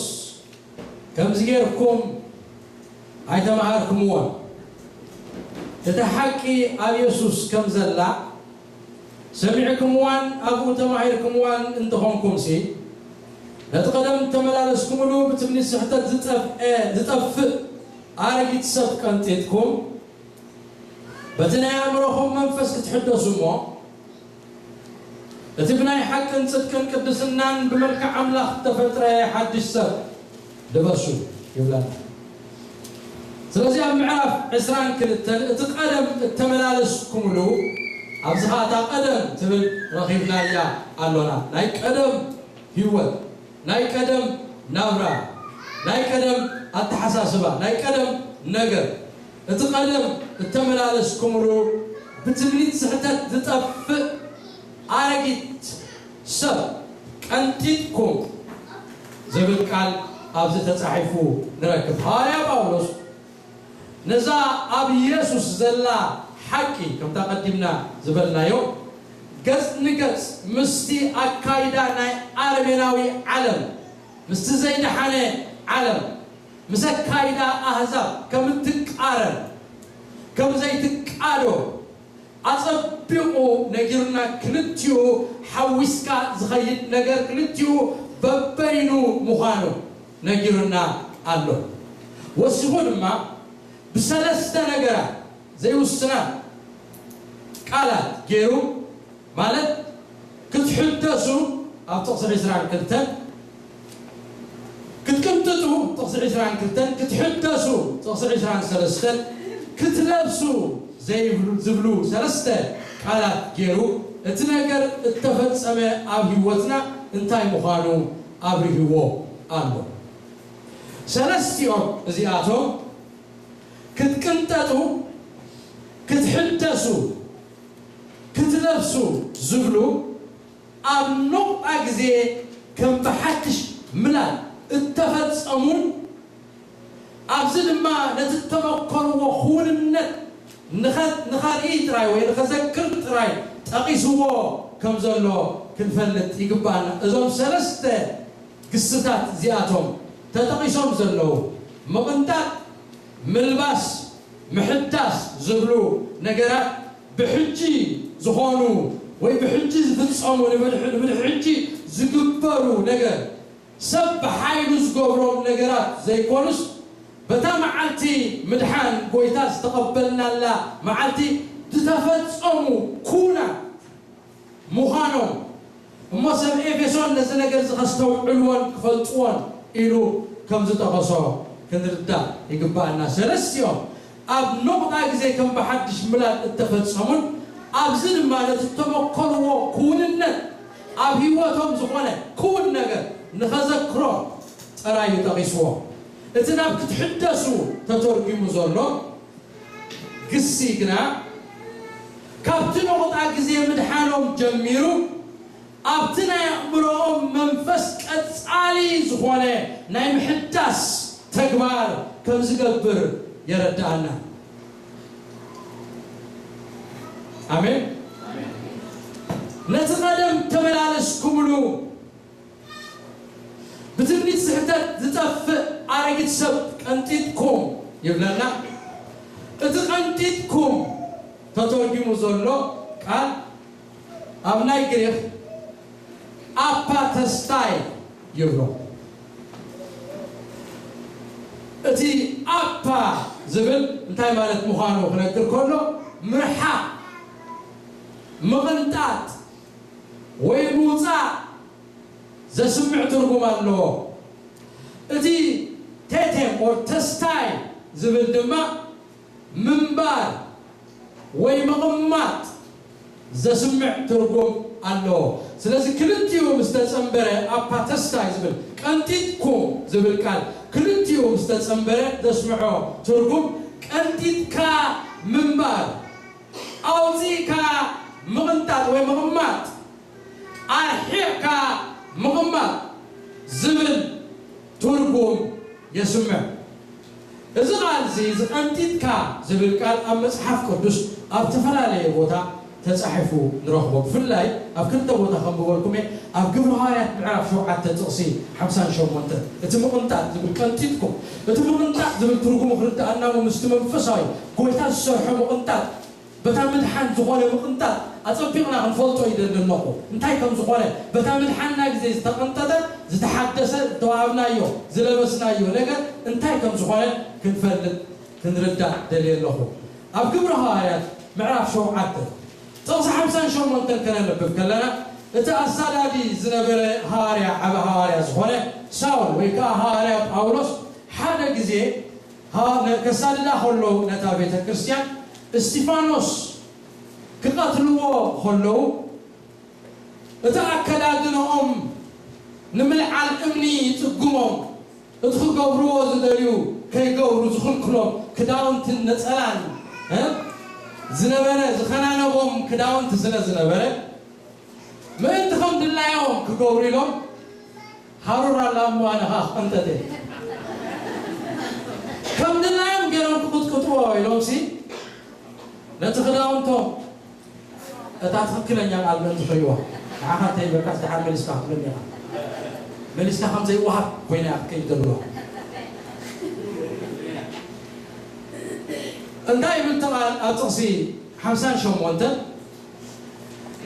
ከምዚ ጌርኩም ኣይተማሃርኩምዎን። እታ ሓቂ ኣብ የሱስ ከም ዘላ ሰሚዕኩምዋን ኣብኡ ተማሂርኩምዋን እንተኾንኩምሲ፣ ነቲ ቀደም እተመላለስኩምሉ ብትምኒት ስሕተት ዝጠፍኤ-፣ ዝጠፍእ ኣረጊት ሰብ ቀንጢጥኩም፣ በቲ ናይ ኣእምሮኹም መንፈስ ክትሕደሱ እሞ፣ እቲ ብናይ ሓቅን ጽድቅን ቅድስናን ብመልክዕ ኣምላኽ እተፈጥረ ሓድሽ ሰብ ልበሱ ይብለና። ስለዚ ኣብ ምዕራፍ ዕስራን ክልተን እቲ ቀደም እተመላለስኩምሉ፣ ኣብዚ ኸኣ እታ ቀደም ትብል ረኺብናያ ኣሎና። ናይ ቀደም ህይወት፣ ናይ ቀደም ናብራ፣ ናይ ቀደም ኣተሓሳስባ፣ ናይ ቀደም ነገር፣ እቲ ቀደም እተመላለስኩምሉ ብትምኒት ስሕተት ዝጠፍእ ኣረጊት ሰብ ቀንጢጥኩም ዝብል ቃል ኣብዚ ተጻሒፉ ንረክብ። ሃዋርያ ጳውሎስ ነዛ ኣብ የሱስ ዘላ ሓቂ፣ ከምታ ቀዲምና ዝበልናዮ፣ ገጽ ንገጽ ምስቲ ኣካይዳ ናይ ኣረሜናዊ ዓለም፣ ምስቲ ዘይደሓነ ዓለም፣ ምስ ኣካይዳ ኣህዛብ ከም እትቃረን፣ ከም ዘይትቃዶ ኣጸቢቑ ነጊሩና። ክልቲኡ ሓዊስካ ዝኸይድ ነገር፣ ክልቲኡ በበይኑ ምዃኑ ነጊሩና ኣሎ። ወሲኹ ድማ ብሰለስተ ነገራት ዘይውስና ቃላት ገይሩ፣ ማለት ክትሕደሱ፣ ኣብ ጥቕሲ ዕስራን ክልተን ክትቅንጥጡ፣ ጥቕሲ ዕስራን ክልተን ክትሕደሱ፣ ጥቕሲ ዕስራን ሰለስተን ክትለብሱ ዘይብሉ ዝብሉ ሰለስተ ቃላት ገይሩ እቲ ነገር እተፈጸመ ኣብ ህይወትና እንታይ ምዃኑ ኣብሪህዎ ኣሎ። ሰለስቲኦም እዚኣቶም ክትቅንጠጡ፣ ክትሕደሱ፣ ክትለብሱ ዝብሉ ኣብ ነቑጣ ግዜ ከም ብሓድሽ ምላድ እተፈጸሙን ኣብዚ ድማ ነቲ እተመከርዎ ክውንነት ንኸ- ንኸርኢ ጥራይ ወይ ንኸዘክር ጥራይ ጠቒስዎ ከም ዘሎ ክንፈልጥ ይግባኣና። እዞም ሰለስተ ግስታት እዚኣቶም ተጠቒሶም ዘለዉ ምቕንጣጥ፣ ምልባስ፣ ምሕዳስ ዝብሉ ነገራት ብሕጂ ዝኾኑ ወይ ብሕጂ ዝፍጸሙ ንብድሕ- ንብድሕ ሕጂ ዝግበሩ ነገር ሰብ ብሓይሉ ዝገብሮም ነገራት ዘይኮኑስ በታ መዓልቲ ምድሓን ጎይታ ዝተቐበልናላ መዓልቲ ዝተፈጸሙ ኩና ምዃኖም እሞ ሰብ ኤፌሶን ነዚ ነገር እዚ ከስተውዕልዎን ክፈልጥዎን ኢሉ ከም ዝጠቐሶ ክንርዳእ ይግባኣና። ሰለስቲኦም ኣብ ነቑጣ ግዜ ከም ብሓድሽ ምላድ እተፈጸሙን ኣብዚ ድማ ነቲ እተመከርዎ ክውንነት ኣብ ህይወቶም ዝኾነ ክውን ነገር ንኸዘክሮ ጥራይ እዩ ጠቒስዎ። እቲ ናብ ክትሕደሱ ተተርጒሙ ዘሎ ግሲ ግና ካብቲ ነቑጣ ግዜ ምድሓኖም ጀሚሩ ኣብቲ ናይ ኣእምሮኦም መንፈስ ቀጻሊ ዝኾነ ናይ ምሕዳስ ተግባር ከም ዝገብር የረድኣና። ኣሜን። ነቲ ቀደም ተመላለስኩምሉ ብትምኒት ስሕተት ዝጠፍእ ኣረጊት ሰብ ቀንጢጥኩም ይብለና። እቲ ቀንጢጥኩም ተተርጒሙ ዘሎ ቃል ኣብ ናይ ግሪኽ ኣፓተስታይ ይብሎ። እቲ ኣፓ ዝብል እንታይ ማለት ምዃኑ ክነግር ከሎ ምርሓቕ፣ ምቕንጣጥ ወይ ምውፃእ ዘስምዕ ትርጉም ኣለዎ። እቲ ቴቴም ኦር ተስታይ ዝብል ድማ ምንባር ወይ ምቕማጥ ዘስምዕ ትርጉም ኣለዎ። ስለዚ ክልቲኡ ምስ ተጸንበረ ኣፓተስታይ ዝብል ቀንጢጥኩም ዝብል ቃል ክልቲኡ ምስ ተጸንበረ ዘስምዖ ትርጉም ቀንጢጥካ ምንባር፣ ኣውጺእካ ምቕንጣጥ ወይ ምቕማጥ፣ ኣርሒቕካ ምቕማጥ ዝብል ትርጉም የስምዕ። እዚ ቃል እዚ፣ እዚ ቀንጢጥካ ዝብል ቃል ኣብ መጽሓፍ ቅዱስ ኣብ ዝተፈላለየ ቦታ ተጻሒፉ ንረኽቦ። ብፍላይ ኣብ ክልተ ቦታ ከም ዝበልኩም እየ፣ ኣብ ግብሪ ሃዋርያት ምዕራፍ ሸውዓተ ጥቕሲ ሓምሳን ሸሞንተን፣ እቲ ምቕንጣጥ ዝብል ቀንጢጥኩም፣ እቲ ምቕንጣጥ ዝብል ትርጉሙ ክርድኣና እሞ ምስቲ መንፈሳዊ ጎይታ ዝሰርሖ ምቕንጣጥ በታ ምድሓን ዝኾነ ምቕንጣጥ ኣጸቢቕና ክንፈልጦ ይደሊ ኣለኹ። እንታይ ከም ዝኾነ፣ በታ ምድሓንና ግዜ ዝተቐንጠጠ፣ ዝተሓደሰ፣ ዝተዋሃብናዮ፣ ዝለበስናዮ ነገር እንታይ ከም ዝኾነ ክንፈልጥ፣ ክንርዳእ ደልየ ኣለኹ። ኣብ ግብሪ ሃዋርያት ምዕራፍ ሸውዓተ ጥቕሲ ሓምሳን ሸሞንተን ከነንብብ ከለና፣ እቲ ኣሳዳዲ ዝነበረ ሃዋርያ፣ ዓቢ ሃዋርያ ዝኾነ ሳውል ወይ ከኣ ሃዋርያ ጳውሎስ ሓደ ግዜ ሃ-፣ ነ-፣ ከሳድዳ ከለዉ ነታ ቤተ ክርስቲያን እስጢፋኖስ ክቐትልዎ ከለዉ፣ እቲ ኣከዳድንኦም ንምልዓል እምኒ ይጽግሞም፣ እቲ ክገብርዎ ዝደልዩ ከይገብሩ ዝኽልክሎም ክዳውንትን ነጸላን፣ እ፣ ዝነበረ፣ ዝኸናነቦም ክዳውንቲ ስለ ዝነበረ፣ ምእንቲ ከም ድላዮም ክገብሩ ኢሎም፣ ሃሩር ኣላ እሞ ኣነ ኸኣ ክቕንጠጥ እየ። ከም ድላዮም ገይሮም ክቕጥቅጥዎ ኢሎምሲ፣ ነቲ ክዳውንቶም፣ እታ ትኽክለኛ ቃል ምእንቲ ክርእይዋ፣ ንዓኻ እንተይበልካስ ደሓር መሊስካ ክትብለኒ ኢኻ። መሊስካ ከም ዘይወሃብ ኮይና እያ ክትከይድ ዘለዋ። እንታይ ይብል እቲ ቃል ኣብ ጥቕሲ ሓምሳን ሸሞንተን?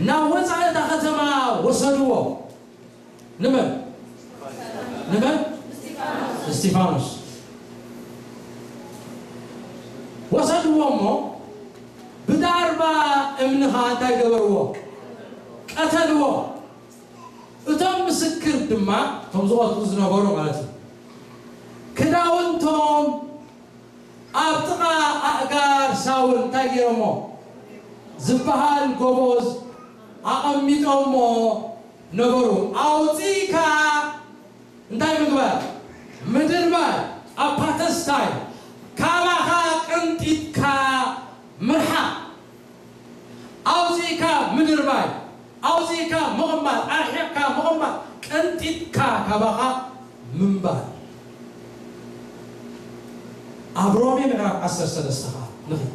ናብ ወጻኢ እታ ከተማ ወሰድዎ። ንመን? ንመን? እስጢፋኖስ። ወሰድዎ እሞ ብዳርባ እምኒ ኸዓ እንታይ ገበርዎ? ቀተልዎ። እቶም ምስክር ድማ፣ እቶም ዝቐትሉ ዝነበሩ ማለት እዩ፣ ክዳውንቶም ኣብ ጥቓ ኣእጋር ሳውል እንታይ ገይሮሞ? ዝበሃል ጎቦዝ ኣቐሚጦሞ ነበሩ። ኣውፂእካ እንታይ ምግባር? ምድርባይ፣ ኣፓተስታይ፣ ካባኻ ቅንጢጥካ ምርሓቕ። ኣውፂእካ ምድርባይ፣ ኣውፂእካ ምቕማጥ፣ ኣርሒቕካ ምቕማጥ፣ ቀንጢጥካ ካባኻ ምንባር። ኣብ ሮሜ ምዕራፍ ዓሰርተ ሰለስተ ኸዓ ንኺድ።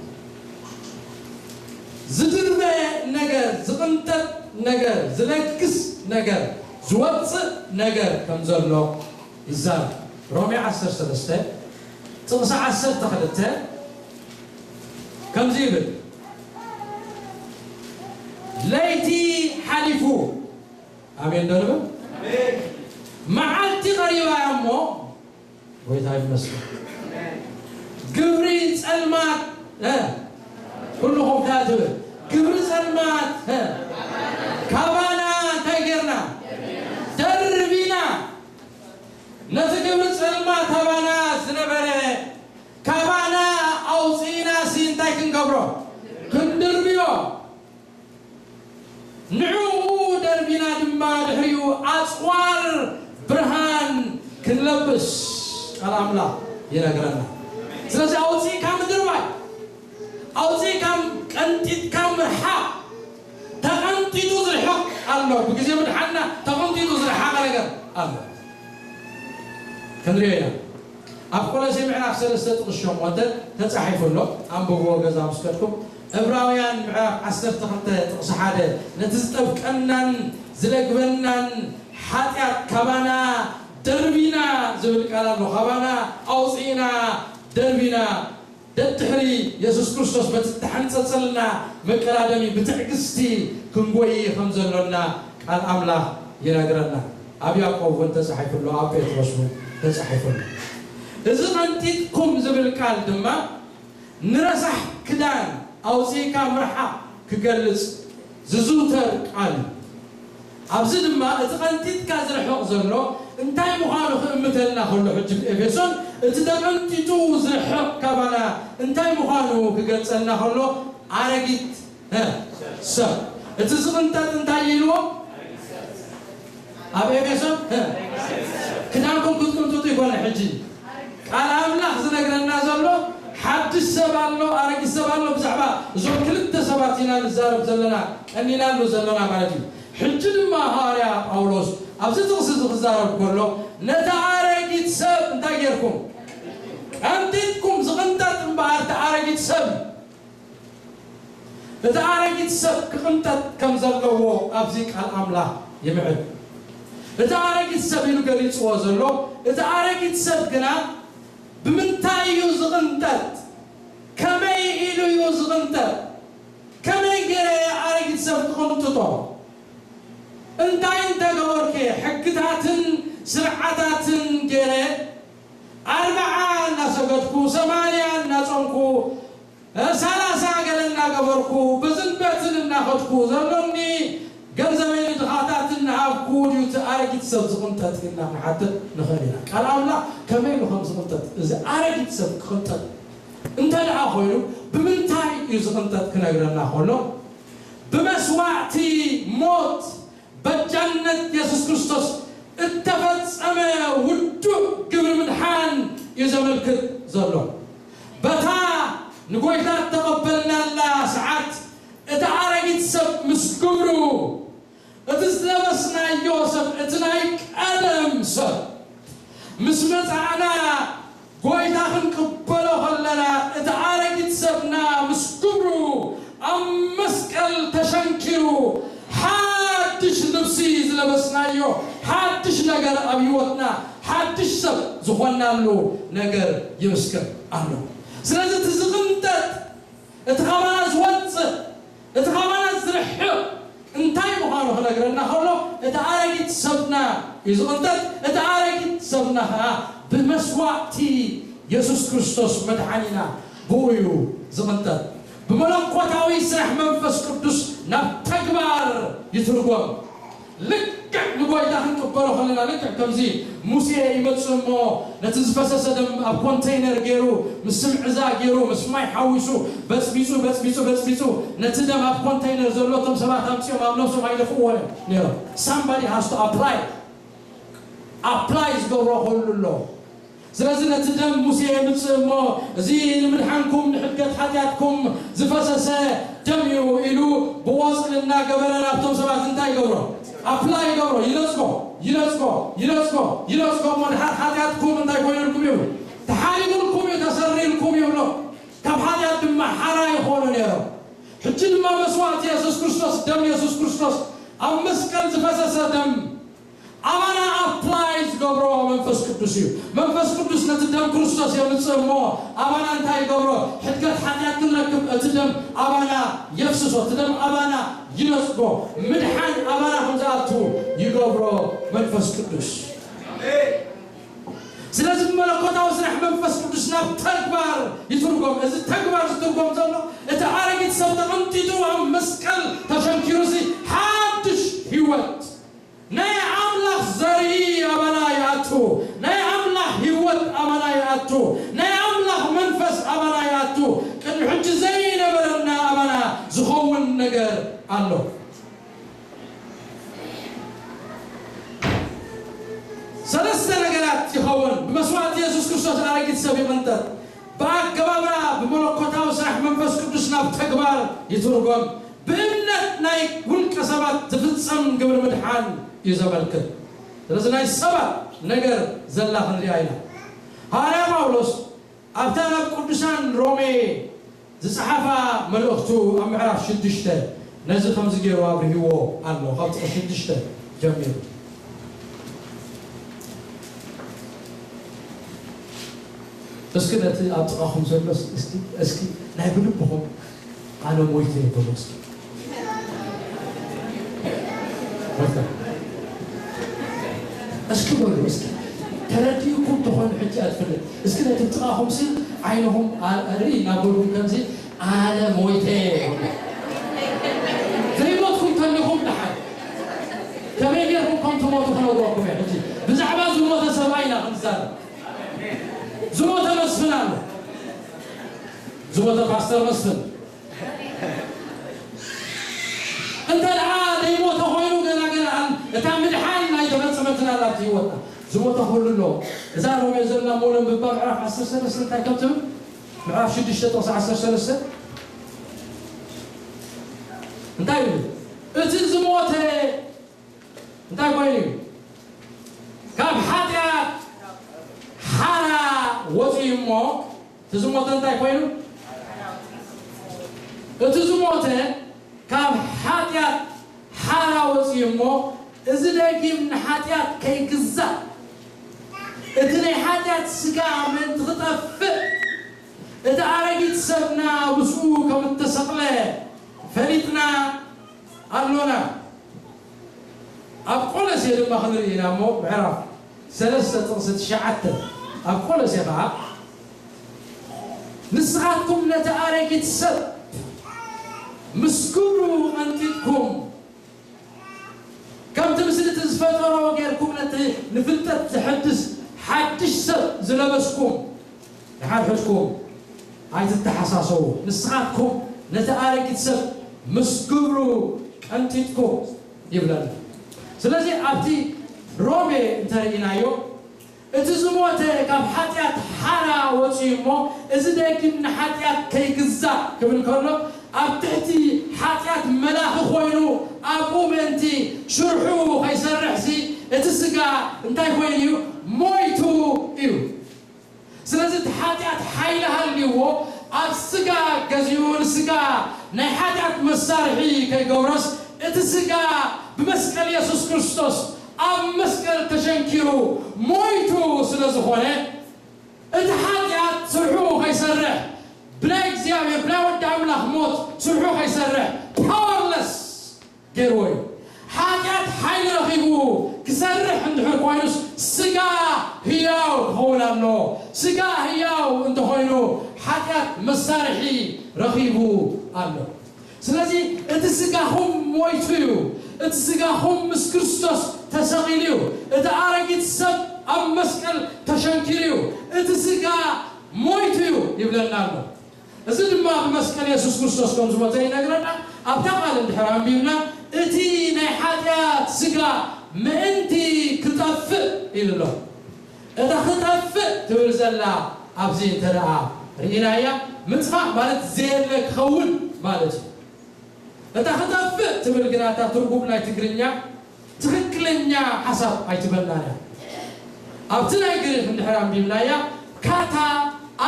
ዝድርበ ነገር፣ ዝቕንጠጥ ነገር፣ ዝለግስ ነገር፣ ዝወፅእ ነገር ከም ዘሎ ይዛረብ። ሮሜ ዓሰርተ ሰለስተ ጥቕሲ ዓሰርተ ክልተ ከምዚ ይብል፣ ለይቲ ሓሊፉ፣ ኣሜን ዶ ንብል? መዓልቲ ቀሪባ እያ እሞ፣ ጎይታ ይመስገን። ግብሪ ጸልማት፣ እ፣ ኩልኹም ከኣ ትብል፣ ግብሪ ጸልማት፣ እ፣ ካባና እንታይ ጌርና? ደርቢና። ነቲ ግብሪ ጸልማት ካባና ዝነበረ፣ ካባና ኣውጺእናሲ እንታይ ክንገብሮ? ክንድርብዮ። ንዕኡ ደርቢና ድማ ድሕሪኡ ኣጽዋር ብርሃን ክንለብስ ቃል ኣምላኽ ይነግረና። ስለዚ ኣውጺእካ ምድርባይ፣ ኣውጺእካ ቀንጢጥካ ምርሓቕ፣ ተቐንጢጡ ዝርሕቕ ኣሎ። ብግዜ ምድሓንና ተቐንጢጡ ዝረሓቐ ነገር ኣሎ። ክንሪኦ ኢና። ኣብ ቆሎሴ ምዕራፍ ሰለስተ ጥቕሲ ሸሞንተ ተጻሒፉ ኣሎ። ኣንብብዎ ገዛ ምስ ከድኩም። ዕብራውያን ምዕራፍ ዓሰርተ ክልተ ጥቕሲ ሓደ፣ ነቲ ዝጠብቀናን ዝለግበናን ሓጢኣት ካባና ደርቢና ዝብል ቃል ኣሎ። ካባና ኣውጺእና ደርቢና ደድሕሪ የሱስ ክርስቶስ በቲ እተሓንጸጸልና መቀዳደሚ ብትዕግስቲ ክንጎይ ከም ዘሎና ቃል ኣምላኽ ይነግረና። ኣብ ያዕቆብ እውን ተጻሒፉ ኣሎ፣ ኣብ ጴጥሮስ እውን ተጻሒፉ ኣሎ። እዚ ቀንጢጥኩም ዝብል ቃል ድማ ንረሳሕ ክዳን ኣውጺእካ ምርሓቕ ክገልጽ ዝዝውተር ቃል እዩ። ኣብዚ ድማ እቲ ቀንጢጥካ ዝርሕቕ ዘሎ እንታይ ምዃኑ ክእምተልና ከሎ፣ ሕጂ ኤፌሶን እቲ ተቐንጢጡ ዝርሕቕ ካባና እንታይ ምዃኑ ክገልጸልና ከሎ፣ ኣረጊት፣ እ፣ ሰብ። እቲ ዝቕንጠጥ እንታይ ኢልዎ? ኣብ ኤፌሶን፣ እ፣ ክዳንኩም ክትቅንጥጡ ይኮነ። ሕጂ ቃል ኣምላኽ ዝነግረና ዘሎ ሓድሽ ሰብ ኣሎ፣ ኣረጊት ሰብ ኣሎ። ብዛዕባ እዞም ክልተ ሰባት ኢና ንዛረብ ዘለና፣ ቀኒናሉ ዘለና ማለት እዩ። ሕጂ ድማ ሃዋርያ ጳውሎስ ኣብዚ ጥቕሲ እዚ ክዛረብ ከሎ፣ ነቲ ኣረጊት ሰብ እንታይ ጌርኩም? ቀንጢጥኩም። ዝቕንጠጥ እምበኣር እቲ ኣረጊት ሰብ እዩ። እቲ ኣረጊት ሰብ ክቕንጠጥ ከም ዘለዎ ኣብዚ ቃል ኣምላኽ ይምዕድ። እቲ ኣረጊት ሰብ ኢሉ ገሊጽዎ ዘሎ፣ እቲ ኣረጊት ሰብ ግና ብምንታይ እዩ ዝቕንጠጥ? ከመይ ኢሉ እዩ ዝቕንጠጥ? ከመይ ገይረ ኣረጊት ሰብ ክቕንጥጦ? እንታይ እንተገበርኩ? ሕግታትን ስርዓታትን ገይረ ኣርብዓ እናሰገድኩ፣ ሰማንያ እናጾምኩ፣ ሰላሳ ገለ እናገበርኩ፣ በዝን በትን እናኸድኩ፣ ዘሎኒ ገንዘበይ ንድኻታት እናሃብኩ ድዩ እቲ ኣረጊት ሰብ ዝቕንጠጥ ኢልና ክንሓትት ንኽእል ኢና። ቃል ኣምላኽ ከመይ ኢሉ ከም ዝቕንጠጥ፣ እዚ ኣረጊት ሰብ ክቕንጠጥ እንተ ደኣ ኾይኑ፣ ብምንታይ እዩ ዝቕንጠጥ ክነግረና ከሎ፣ ብመስዋዕቲ ሞት በጃነት የሱስ ክርስቶስ እተፈጸመ ውዱእ ግብሪ ምድሓን እዩ ዘመልክት ዘሎ። በታ ንጎይታ እተቐበልናላ ሰዓት፣ እቲ ኣረጊት ሰብ ምስ ግብሩ፣ እቲ ዝለበስናዮ ሰብ፣ እቲ ናይ ቀደም ሰብ፣ ምስ መጻእና ጎይታ ክንቅበሎ ከለና፣ እቲ ኣረጊት ሰብና ምስ ግብሩ ኣብ መስቀል ተሸንኪሩ፣ ሓድሽ ልብሲ ዝለበስናዮ፣ ሓድሽ ነገር ኣብ ህይወትና፣ ሓድሽ ሰብ ዝኾንናሉ ነገር ይምስክር ኣሎ። ስለዚ እቲ ዝቕንጠጥ፣ እቲ ካባና ዝወጽእ፣ እቲ ካባና ዝርሕቕ እንታይ ምዃኑ ክነግረና ከሎ፣ እቲ ኣረጊት ሰብና እዩ ዝቕንጠጥ። እቲ ኣረጊት ሰብና ኸዓ ብመስዋዕቲ የሱስ ክርስቶስ መድሓኒና ብኡ እዩ ዝቕንጠጥ። ብመለኮታዊ ስራሕ መንፈስ ቅዱስ ናብ ተግባር ይትርጎም። ልክዕ ንጎይታ ክንቅበሎ ከለና፣ ልክዕ ከምዚ ሙሴ ይመጽእ እሞ ነቲ ዝፈሰሰ ደም ኣብ ኮንተይነር ገይሩ፣ ምስ ስምዕዛ ገይሩ፣ ምስ ማይ ሓዊሱ፣ በጽቢጹ፣ በጽቢጹ፣ በጽቢጹ፣ ነቲ ደም ኣብ ኮንተይነር ዘሎ እቶም ሰባት ኣምጺኦም ኣብ ነብሶም ኣይደፍእዎ እዮም ነይሮም። Somebody has to apply። ኣፕላይ ዝገብሮ ከሉ ኣሎ። ስለዚ ነቲ ደም ሙሴ የምጽእ እሞ፣ "እዚ ንምድሓንኩም ንሕድገት ሓጢኣትኩም ዝፈሰሰ ደም እዩ" ኢሉ ብቆጽሊ እናገበረ ናብቶም ሰባት እንታይ ይገብሮ? ኣፕላይ ይገብሮ። ይነጽጎ፣ ይነጽጎ፣ ይነጽጎ፣ ይነጽጎ እሞ ድሓር ሓጢኣትኩም እንታይ ኮይኑልኩም እዩ? ተሓሪጉልኩም እዩ፣ ተሰሪልኩም እዩ ብሎ። ካብ ሓጢኣት ድማ ሓራ ይኾኑ ነይሮም። ሕጂ ድማ መስዋእቲ የሱስ ክርስቶስ፣ ደም የሱስ ክርስቶስ፣ ኣብ መስቀል ዝፈሰሰ ደም ኣባና ኣፕላይ ዝገብሮ መንፈስ ቅዱስ እዩ። መንፈስ ቅዱስ ነቲ ደም ክርስቶስ የምጽእ እሞ ኣባና እንታይ ይገብሮ? ሕድገት ሓጢኣት ክንረክብ እቲ ደም ኣባና የፍስሶ፣ እቲ ደም ኣባና ይነጽጎ፣ ምድሓን ኣባና ከም ዝኣቱ ይገብሮ መንፈስ ቅዱስ። ስለዚ ብመለኮታዊ ስራሕ መንፈስ ቅዱስ ናብ ተግባር ይትርጎም። እዚ ተግባር ዝትርጎም ዘሎ እቲ ኣረጊት ሰብ ተቐንጢጡ ኣብ መስቀል ተሸንኪሩሲ ሓድሽ ህይወት ናይ ኣምላኽ ዘርኢ ኣባና ይኣቱ፣ ናይ ኣምላኽ ህይወት ኣባና ይኣቱ፣ ናይ ኣምላኽ መንፈስ ኣባና ይኣቱ። ቅድሚ ሕጂ ዘይነበረና ኣባና ዝኸውን ነገር ኣሎ። ሰለስተ ነገራት ይኸውን። ብመስዋእቲ የሱስ ክርስቶስ ኣረጊት ሰብ ይቕንጠጥ። ብኣገባብራ ብመለኮታዊ ስራሕ መንፈስ ቅዱስ ናብ ተግባር ይትርጎም። ብእምነት ናይ ውልቀ ሰባት ዝፍጸም ግብሪ ምድሓን እዩ ዘመልክት። ስለዚ ናይ ሰባት ነገር ዘላ ክንሪኣ ኢና። ሃዋርያ ጳውሎስ ኣብታ ናብ ቅዱሳን ሮሜ ዝጸሓፋ መልእኽቱ ኣብ ምዕራፍ ሽዱሽተ ነዚ ከምዚ ገይሩ ኣብርሂዎ ኣሎ። ካብ ጥቕሲ ሽዱሽተ ጀሚሩ። እስኪ ነቲ ኣብ ጥቓኹም ዘሎ እስኪ፣ እስኪ ናይ ብልብኹም "ኣነ ሞይተ" እየ በሉ እስኪ። በቃ። እስኪ በሉ እስኪ። ተረዲእኩም ተኾኑ ሕጂ ኣትፍልጥ። እስኪ ነቲ ጥቓኹም ሲ ዓይንኹም ኣ-፣ ርኢ እናበልኩም ከምዚ "ኣነ ሞይተ" እየ በሉ። ዘይሞትኩም ተሊኹም ደሓን። ከመይ ጌርኩም ከም ትሞቱ ክነግረኩም እየ ሕጂ። ብዛዕባ ዝሞተ ሰብኣይ ኢና ክንዛረብ። ዝሞተ መስፍን ኣሎ። ዝሞተ ፓስተር መስፍን። እንተ ደኣ ዘይሞተ ኮይኑ ገና ገና እታ ምድሓን ናይ ተፈጸመትን ኣላ ኣብቲ ህይወትና። ዝሞተ ኩሉ ኣሎ። እዛ ሮሜ ዘለና እሞ ነንብባ ምዕራፍ ዓሰርተ ሰለስተ እንታይ ከም ትብል? ምዕራፍ ሽዱሽተ ጥቕሲ ዓሰርተ ሰለስተ እንታይ ይብል? እቲ ዝሞተ እንታይ ኮይኑ እዩ? ካብ ሓጢኣት ሓራ ወፂኡ እሞ፣ እቲ ዝሞተ እንታይ ኮይኑ? እቲ ዝሞተ ካብ ሓጢኣት ሓራ ወፂኡ እሞ፣ እዚ ደጊም ንሓጢኣት ከይግዛእ፣ እቲ ናይ ሓጢኣት ስጋ ምእንቲ ክጠፍእ፣ እቲ ኣረጊት ሰብና ብስኡ ከም እተሰቕለ ፈሊጥና ኣሎና። ኣብ ቆሎሴ ድማ ክንርኢ ኢና እሞ፣ ምዕራፍ ሰለስተ ጥቕሲ ትሽዓተ፣ ኣብ ቆሎሴ ኸዓ፣ "ንስኻትኩም ነቲ ኣረጊት ሰብ ምስ ግብሩ ቀንጢጥኩም፣ ከምቲ ምስሊ እቲ ዝፈጠሮ ጌርኩም ነቲ ንፍልጠት ዘሐድስ ሓድሽ ሰብ ዝለበስኩም፣ ንሓድሕድኩም ኣይትተሓሳሰቡ። ንስኻትኩም ነቲ ኣረጊት ሰብ ምስ ግብሩ ቀንጢጥኩም" ይብለና። ስለዚ ኣብቲ ሮሜ እንተርኢናዮ፣ "እቲ ዝሞተ ካብ ሓጢኣት ሓራ ወፂኡ እሞ፣ እዚ ደጊም ንሓጢኣት ከይግዛእ" ክብል ከሎ፣ ኣብ ትሕቲ ሓጢኣት መላኺ ኮይኑ ኣብኡ ምእንቲ ሽርሑ ከይሰርሕሲ፣ እቲ ስጋ እንታይ ኮይኑ እዩ? ሞይቱ እዩ። ስለዚ እቲ ሓጢኣት ሓይሊ ሃልይዎ ኣብ ስጋ ገዚኡ ንስጋ ናይ ሓጢኣት መሳርሒ ከይገብሮስ፣ እቲ ስጋ ብመስቀል የሱስ ክርስቶስ ኣብ መስቀል ተሸንኪሩ ሞይቱ ስለ ዝኾነ፣ እቲ ሓጢኣት ስርሑ ከይሰርሕ ብናይ እግዚኣብሔር፣ ብናይ ወዲ ኣምላኽ ሞት ስርሑ ከይሰርሕ ፓወርለስ ገይርዎ እዩ። ሓጢኣት ሓይሊ ረኺቡ ክሰርሕ እንድሕር ኮይኑስ፣ ስጋ ህያው ክኸውን ኣሎ። ስጋ ህያው እንተኾይኑ፣ ሓጢኣት መሳርሒ ረኺቡ ኣሎ። ስለዚ እቲ ስጋኹም ሞይቱ እዩ። እቲ ስጋኹም ምስ ክርስቶስ ተሰቒሉ እዩ። እቲ ኣረጊት ሰብ ኣብ መስቀል ተሸንኪሩ እዩ። እቲ ስጋ ሞይቱ እዩ ይብለና ኣሎ። እዚ ድማ ብመስቀል የሱስ ክርስቶስ ከም ዝሞተ ይነግረና። ኣብታ ቃል እንድሕር ኣንቢብና፣ እቲ ናይ ሓጢኣት ስጋ ምእንቲ ክጠፍእ ኢሉ ኣሎ። እታ ክጠፍእ ትብል ዘላ ኣብዚ እንተ ደኣ ርኢናያ፣ ምጥፋእ ማለት ዘየለ ክኸውን ማለት እዩ። እታ ክጠፍእ ትብል ግና እታ ትርጉም ናይ ትግርኛ ትኽክለኛ ሓሳብ ኣይትበልናን እያ። ኣብቲ ናይ ግሪክ እንድሕር ኣንቢብናያ፣ ካታ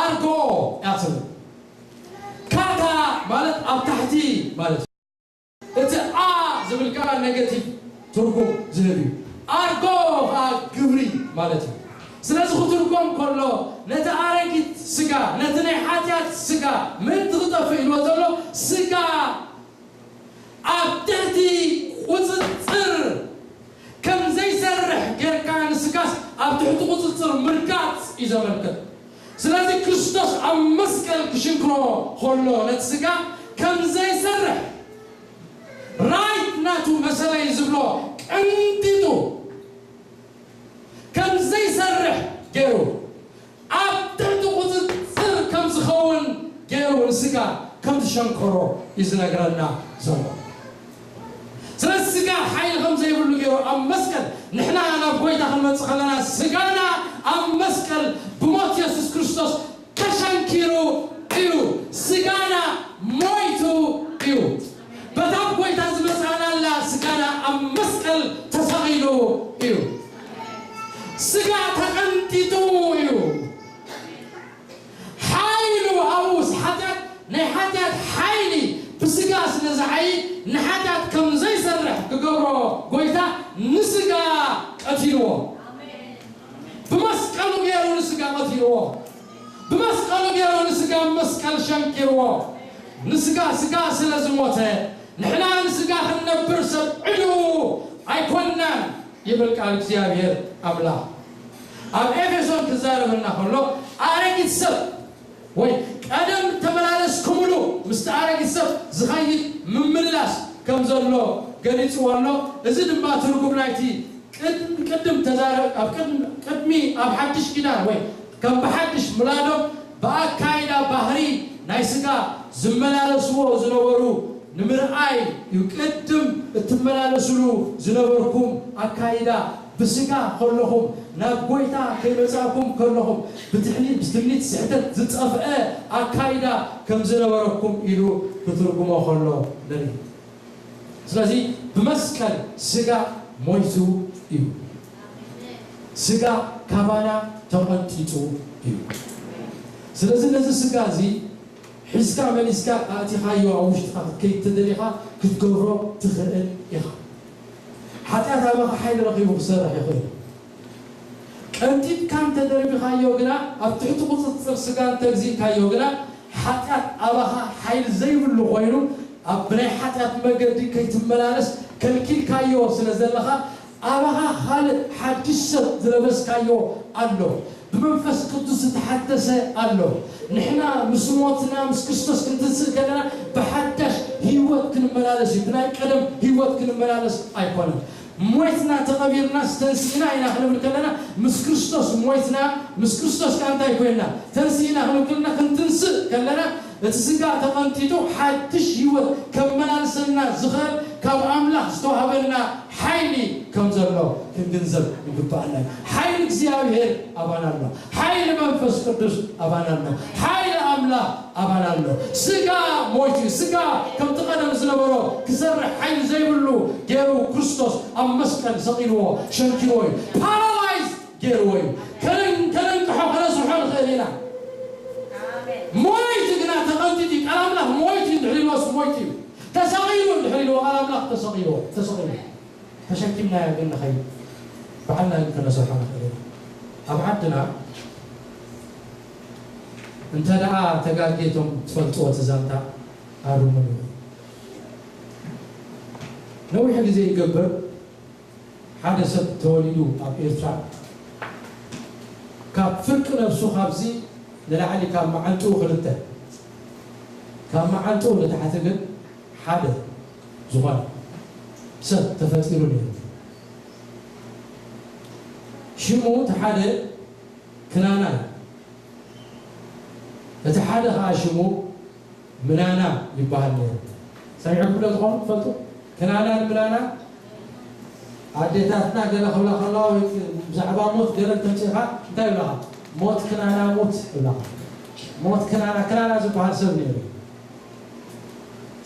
ኣርጎ እያ ትብል። ካታ ማለት ኣብ ታሕቲ ማለት እዩ። እቲ ኣ ዝብል ከዓ ኔጋቲቭ ትርጉም ዝህብ እዩ። ኣርጎ ከዓ ግብሪ ማለት እዩ። ስለዚ ክትርጎም ከሎ ነቲ ኣረጊት ስጋ፣ ነቲ ናይ ሓጢኣት ስጋ ምእንቲ ክጠፍእ ኢልዎ ዘሎ ስጋ ኣብ ትሕቲ ቁፅፅር ከም ዘይሰርሕ ጌርካ ንስጋስ ኣብ ትሕቲ ቁፅፅር ምርጋፅ እዩ ዘመልክት። ስለዚ ክርስቶስ ኣብ መስቀል ክሽንክሮ ከሎ ነቲ ስጋ ከም ዘይሰርሕ ራይት ናቱ መሰለይ ዝብሎ ቀንጢጡ ከም ዘይሰርሕ ገይሩ ኣብ ትሕቲ ቁፅፅር ከም ዝኸውን ገይሩ ንስጋ ከም ዝሸንከሮ እዩ ዝነግረና ዘሎ። ስለዚ ስጋ ሓይሊ ከም ዘይብሉ ገይሩ ኣብ መስቀል ንሕና ናብ ጎይታ ክንመፅእ ከለና ስጋና ኣብ መስቀል ብሞት የሱስ ክርስቶስ ተሸንኪሩ እዩ። ስጋና ሞይቱ እዩ። በታ ኣብ ጎይታ ዝመፃናላ ስጋና ኣብ መስቀል ተሰቒሉ እዩ። ስጋ ተቐንጢጡ እዩ። ሓይሉ ኣብኡስ ሓጢኣት፣ ናይ ሓጢኣት ሓይሊ ብስጋ ስለ ዝዓይ ንሓጢኣት ከም ዘይሰርሕ ክገብሮ ጎይታ ንስጋ ቀቲልዎ። ብመስቀሉ ገይሩ ንስጋ ቀቲልዎ። ብመስቀሉ ገይሩ ንስጋ መስቀል ሸንኪርዎ። ንስጋ ስጋ ስለ ዝሞተ ንሕና ንስጋ ክንነብር ሰብ ዕሉ ኣይኮንናን ይብል ቃል እግዚኣብሔር ኣምላኽ። ኣብ ኤፌሶን ክዛረበና ከሎ ኣረጊት ሰብ ወይ ቀደም ተመላለስኩምሉ ምስቲ ኣረጊት ሰብ ዝኸይድ ምምልላስ ከም ዘሎ ገሊፅዎ ኣሎ። እዚ ድማ ትርጉም ናይቲ ቅድም ቅድም ተዛረ ኣብ ቅድም ቅድሚ ኣብ ሓድሽ ኪዳን ወይ ከም ብሓድሽ ምላዶም ብኣካይዳ ባህሪ ናይ ስጋ ዝመላለስዎ ዝነበሩ ንምርኣይ እዩ። ቅድም እትመላለስሉ ዝነበርኩም ኣካይዳ ብስጋ ከለኹም ናብ ጎይታ ከይመጻእኩም ከለኹም ብትሕኒ ብትምኒት ስሕተት ዝጠፍአ ኣካይዳ ከም ዝነበረኩም ኢሉ ክትርጉሞ ከሎ ንርኢ። ስለዚ ብመስቀል ስጋ ሞይቱ እዩ። ስጋ ካባና ተቐንጢጡ እዩ። ስለዚ ነዚ ስጋ እዚ ሒዝካ መሊስካ ኣእቲኻዮ ኣብ ውሽጥኻ ክትከይድ ተደሊኻ ክትገብሮ ትኽእል ኢኻ። ሓጢኣት ኣባኻ ሓይሊ ረኺቡ ክሰርሕ ይኽእል። ቀንጢጥካ እንተደርቢኻዮ ግና ኣብ ትሕቲ ቁፅፅር ስጋ እንተግዚእካዮ ግና ሓጢኣት ኣባኻ ሓይሊ ዘይብሉ ኮይኑ ኣብ ብናይ ሓጢኣት መገዲ ከይትመላለስ ከልኪልካዮ ስለ ዘለኻ ኣባኻ ካልእ ሓድሽ ሰብ ዝለበስካዮ ኣሎ። ብመንፈስ ቅዱስ ዝተሓደሰ ኣሎ። ንሕና ምስ ሞትና ምስ ክርስቶስ ክንትንስእ ከለና ብሓዳሽ ህይወት ክንመላለስ እዩ። ብናይ ቀደም ህይወት ክንመላለስ ኣይኮነን። ሞይትና ተቐቢርና ተንሲእና ኢና ክንብል ከለና ምስ ክርስቶስ ሞይትና ምስ ክርስቶስ ከኣ እንታይ ኮይንና ተንሲእና ክንብል ከለና ክንትንስእ ከለና እቲ ስጋ ተቐንጢጡ ሓድሽ ህይወት ከመላልሰና ዝኽእል ካብ ኣምላኽ ዝተዋህበና ሓይሊ ከም ዘሎ ክንግንዘብ ይግባኣና። ሓይሊ እግዚኣብሔር ኣባና ኣሎ። ሓይሊ መንፈስ ቅዱስ ኣባና ኣሎ። ሓይሊ ኣምላኽ ኣባና ኣሎ። ስጋ ሞይቱ እዩ። ስጋ ከምቲ ቀደም ዝነበሮ ክሰርሕ ሓይሊ ዘይብሉ ገይሩ ክርስቶስ ኣብ መስቀል ሰቒልዎ ሸንኪርዎ እዩ። ፓራላይዝ ገይርዎ እዩ። ከነን- ከነንቅሖ ከነስርሖ ንኽእል ኢና። ሞይቱ ግና ተቐንጢጡ እዩ። ቃል ኣምላኽ ሞይቱ እዩ እንድሕር ኢልዎስ ሞይቱ እዩ። ተሰቒሉ እንድሕር ኢልዎ ቃል ኣምላኽ ተሰቒልዎ ተሰቒሉ ተሸኪምናዮ ግን ንኸይድ ባዕልና ግን ከነስርሖ ንኽእል ኢና። ኣብ ዓድና እንተ ደኣ ተጋጌቶም ትፈልጥዎ እቲ ዛንታ ኣርሙኒ። ነዊሕ ግዜ ይገብር ሓደ ሰብ ተወሊዱ ኣብ ኤርትራ ካብ ፍርቂ ነብሱ ካብዚ ንላዕሊ ካብ መዓንጥኡ ክልተ ካብ መዓንጥኡ ንታሕቲ ግን ሓደ ዝኾነ ሰብ ተፈጢሩ ነይሩ። ሽሙ እቲ ሓደ ክናና እዩ። እቲ ሓደ ኸዓ ሽሙ ምናና ይበሃል ነይሩ። ሰሚዕኩም ዶ ትኾኑ ትፈልጡ? ክናናን ምናና ኣዴታትና ገለ ክብላ ከለዋ ወይ ብዛዕባ ሞት ገለ እንተምፅእኻ እንታይ ይብላኻ? ሞት ክናና ሞት ይብላኻ። ሞት ክናና፣ ክናና ዝበሃል ሰብ ነይሩ።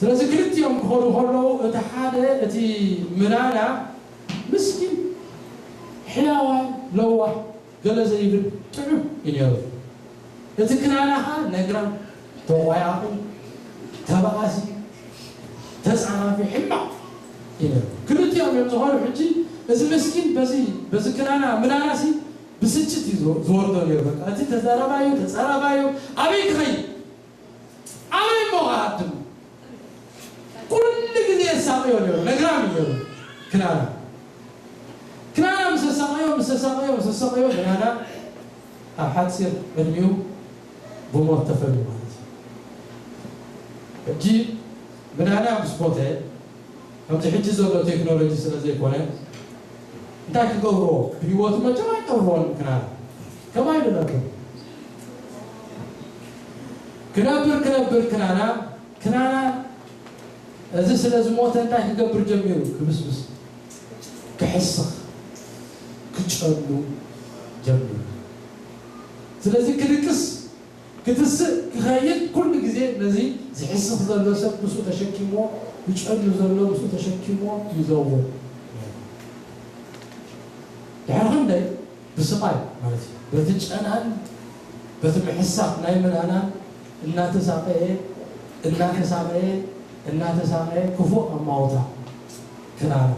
ስለዚ ክልቲኦም ክኸዱ ከለዉ እቲ ሓደ እቲ ምናና ምስኪን ሕያዋይ ለዋህ ገለ ዘይብል ጥዑም እዩ ነይሩ። እቲ ክናና ኸዓ ነግራም፣ ተቋያቒ፣ ተባኣሲ፣ ተፃራፊ፣ ሕማቕ እዩ ነይሩ። ክልቲኦም እዮም ዝኾኑ። ሕጂ እዚ ምስኪን በዚ በዚ ክናና ምናናሲ ብስጭት እዩ ዝወ- ዝወርዶ ነይሩ። በቃ እቲ ተዛራባዩ ተፃራባዩ ኣበይ ክኸይድ ኣበይ እሞ ክኣድም ኩሉ ግዜ የሳቕዮ ነይሩ። ነግራም እዩ ነይሩ ክናና። ክናና ምስ ኣሳቐዮ ምስ ኣሳቐዮ ምስ ኣሳቐዮ ክናና ኣብ ሓፂር ዕድሚኡ ብሞት ተፈልዩ ማለት እዩ። ሕጂ ምናና ምስ ሞተ ከምዚ ሕጂ ዘሎ ቴክኖሎጂ ስለ ዘይኮነ እንታይ ክገብርዎ ብህይወቱ መቸም ኣይቀብርዎን ክናና ከማይ ንነብር ክነብር ክነብር ክናና ክናና እዚ ስለ ዝሞተ እንታይ ክገብር ጀሚሩ? ክብስብስ፣ ክሕስኽ፣ ክጨሉ ጀሚሩ። ስለዚ ክድቅስ፣ ክትስእ፣ ክኸይድ ኩሉ ግዜ ነዚ ዝሕስኽ ዘሎ ሰብ ምስኡ ተሸኪምዎ፣ ዝጨሉ ዘሎ ምስኡ ተሸኪምዎ ይዘውር። ድሕሪ ክንደይ ብስቓይ ማለት እዩ። በቲ ጨናን በቲ ምሕሳኽ ናይ ምናናን እናተሳቐየ እናተሳቐየ እናተሳቐየ ክፉእ ኣማውታ ክናና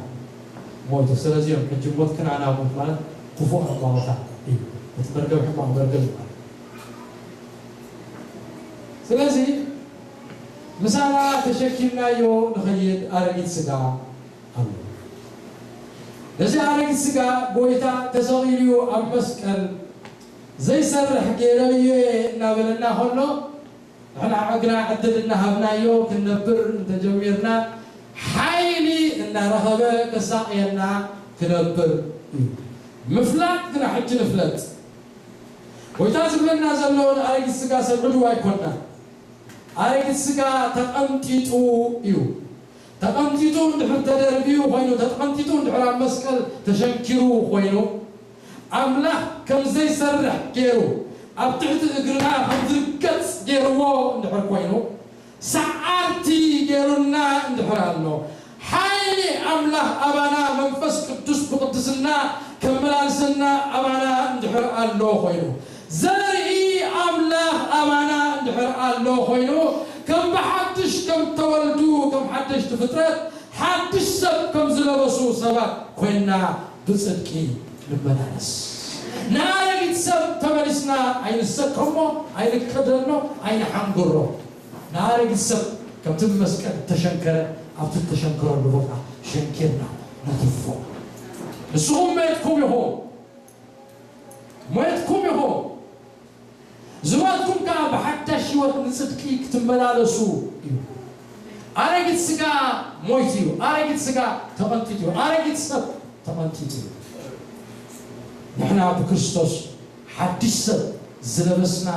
ሞይቱ። ስለዚ እዮም ሕጂ ሞት ክናና ሞት ማለት ክፉእ ኣማውታ እዩ። እቲ መርገም ሕማቕ መርገም እዩ ማለት። ስለዚ ምሳና ተሸኪምናዮ ንኸይድ ኣረጊት ስጋ ኣሎ። ነዚ ኣረጊት ስጋ ጎይታ ተሰቒሉ ኣብ መስቀል ዘይሰርሕ ገይረዮ እየ እናበለና ከሎ ንሕና ግና ዕድል እናሃብናዮ ክንነብር እንተጀሚርና ሓይሊ እናረኸበ ከሳቕየና ክነብር እዩ። ምፍላጥ ግና ሕጂ ንፍለጥ። ጎይታ ዝብለና ዘሎ ንኣረጊት ስጋ ሰብዕዱ ኣይኮና። ኣረጊት ስጋ ተቐንጢጡ እዩ። ተቐንጢጡ እንድሕር ተደርብዩ ኮይኑ ተቐንጢጡ እንድሕር ኣብ መስቀል ተሸንኪሩ ኮይኑ ኣምላኽ ከም ዘይሰርሕ ገይሩ ኣብ ትሕቲ እግርና ከም ዝርገጽ ገይርዎ እንድሕር ኮይኑ ሰዓርቲ ገይሩና እንድሕር ኣሎ ሓይሊ ኣምላኽ ኣባና መንፈስ ቅዱስ ብቕድስና ከመላልሰና ኣባና እንድሕር ኣሎ ኮይኑ ዘርኢ ኣምላኽ ኣባና እንድሕር ኣሎ ኮይኑ ከም ብሓድሽ ከም ተወልዱ ከም ሓደሽቲ ፍጥረት ሓድሽ ሰብ ከም ዝለበሱ ሰባት ኮይንና ብፅድቂ ንመላለስ። ንኣረጊት ሰብ ተመሊስና ኣይንሰከሞ፣ ኣይንከደኖ፣ ኣይንሓንግሮ። ንኣረጊት ሰብ ከምቲ ብመስቀል እተሸንከረ ኣብቲ እተሸንከረሉ ቦታ ሸንኪርና ነትርፎ። ንስኹም ሞይትኩም ኢኹም፣ ሞይትኩም ኢኹም። ዝሞትኩም ከኣ ብሓዳሽ ህይወት ንጽድቂ ክትመላለሱ እዩ። ኣረጊት ስጋ ሞይቱ እዩ። ኣረጊት ስጋ ተቐንጢጡ እዩ። ኣረጊት ሰብ ተቐንጢጡ እዩ። ንሕና ብክርስቶስ ሓድሽ ሰብ ዝለበስና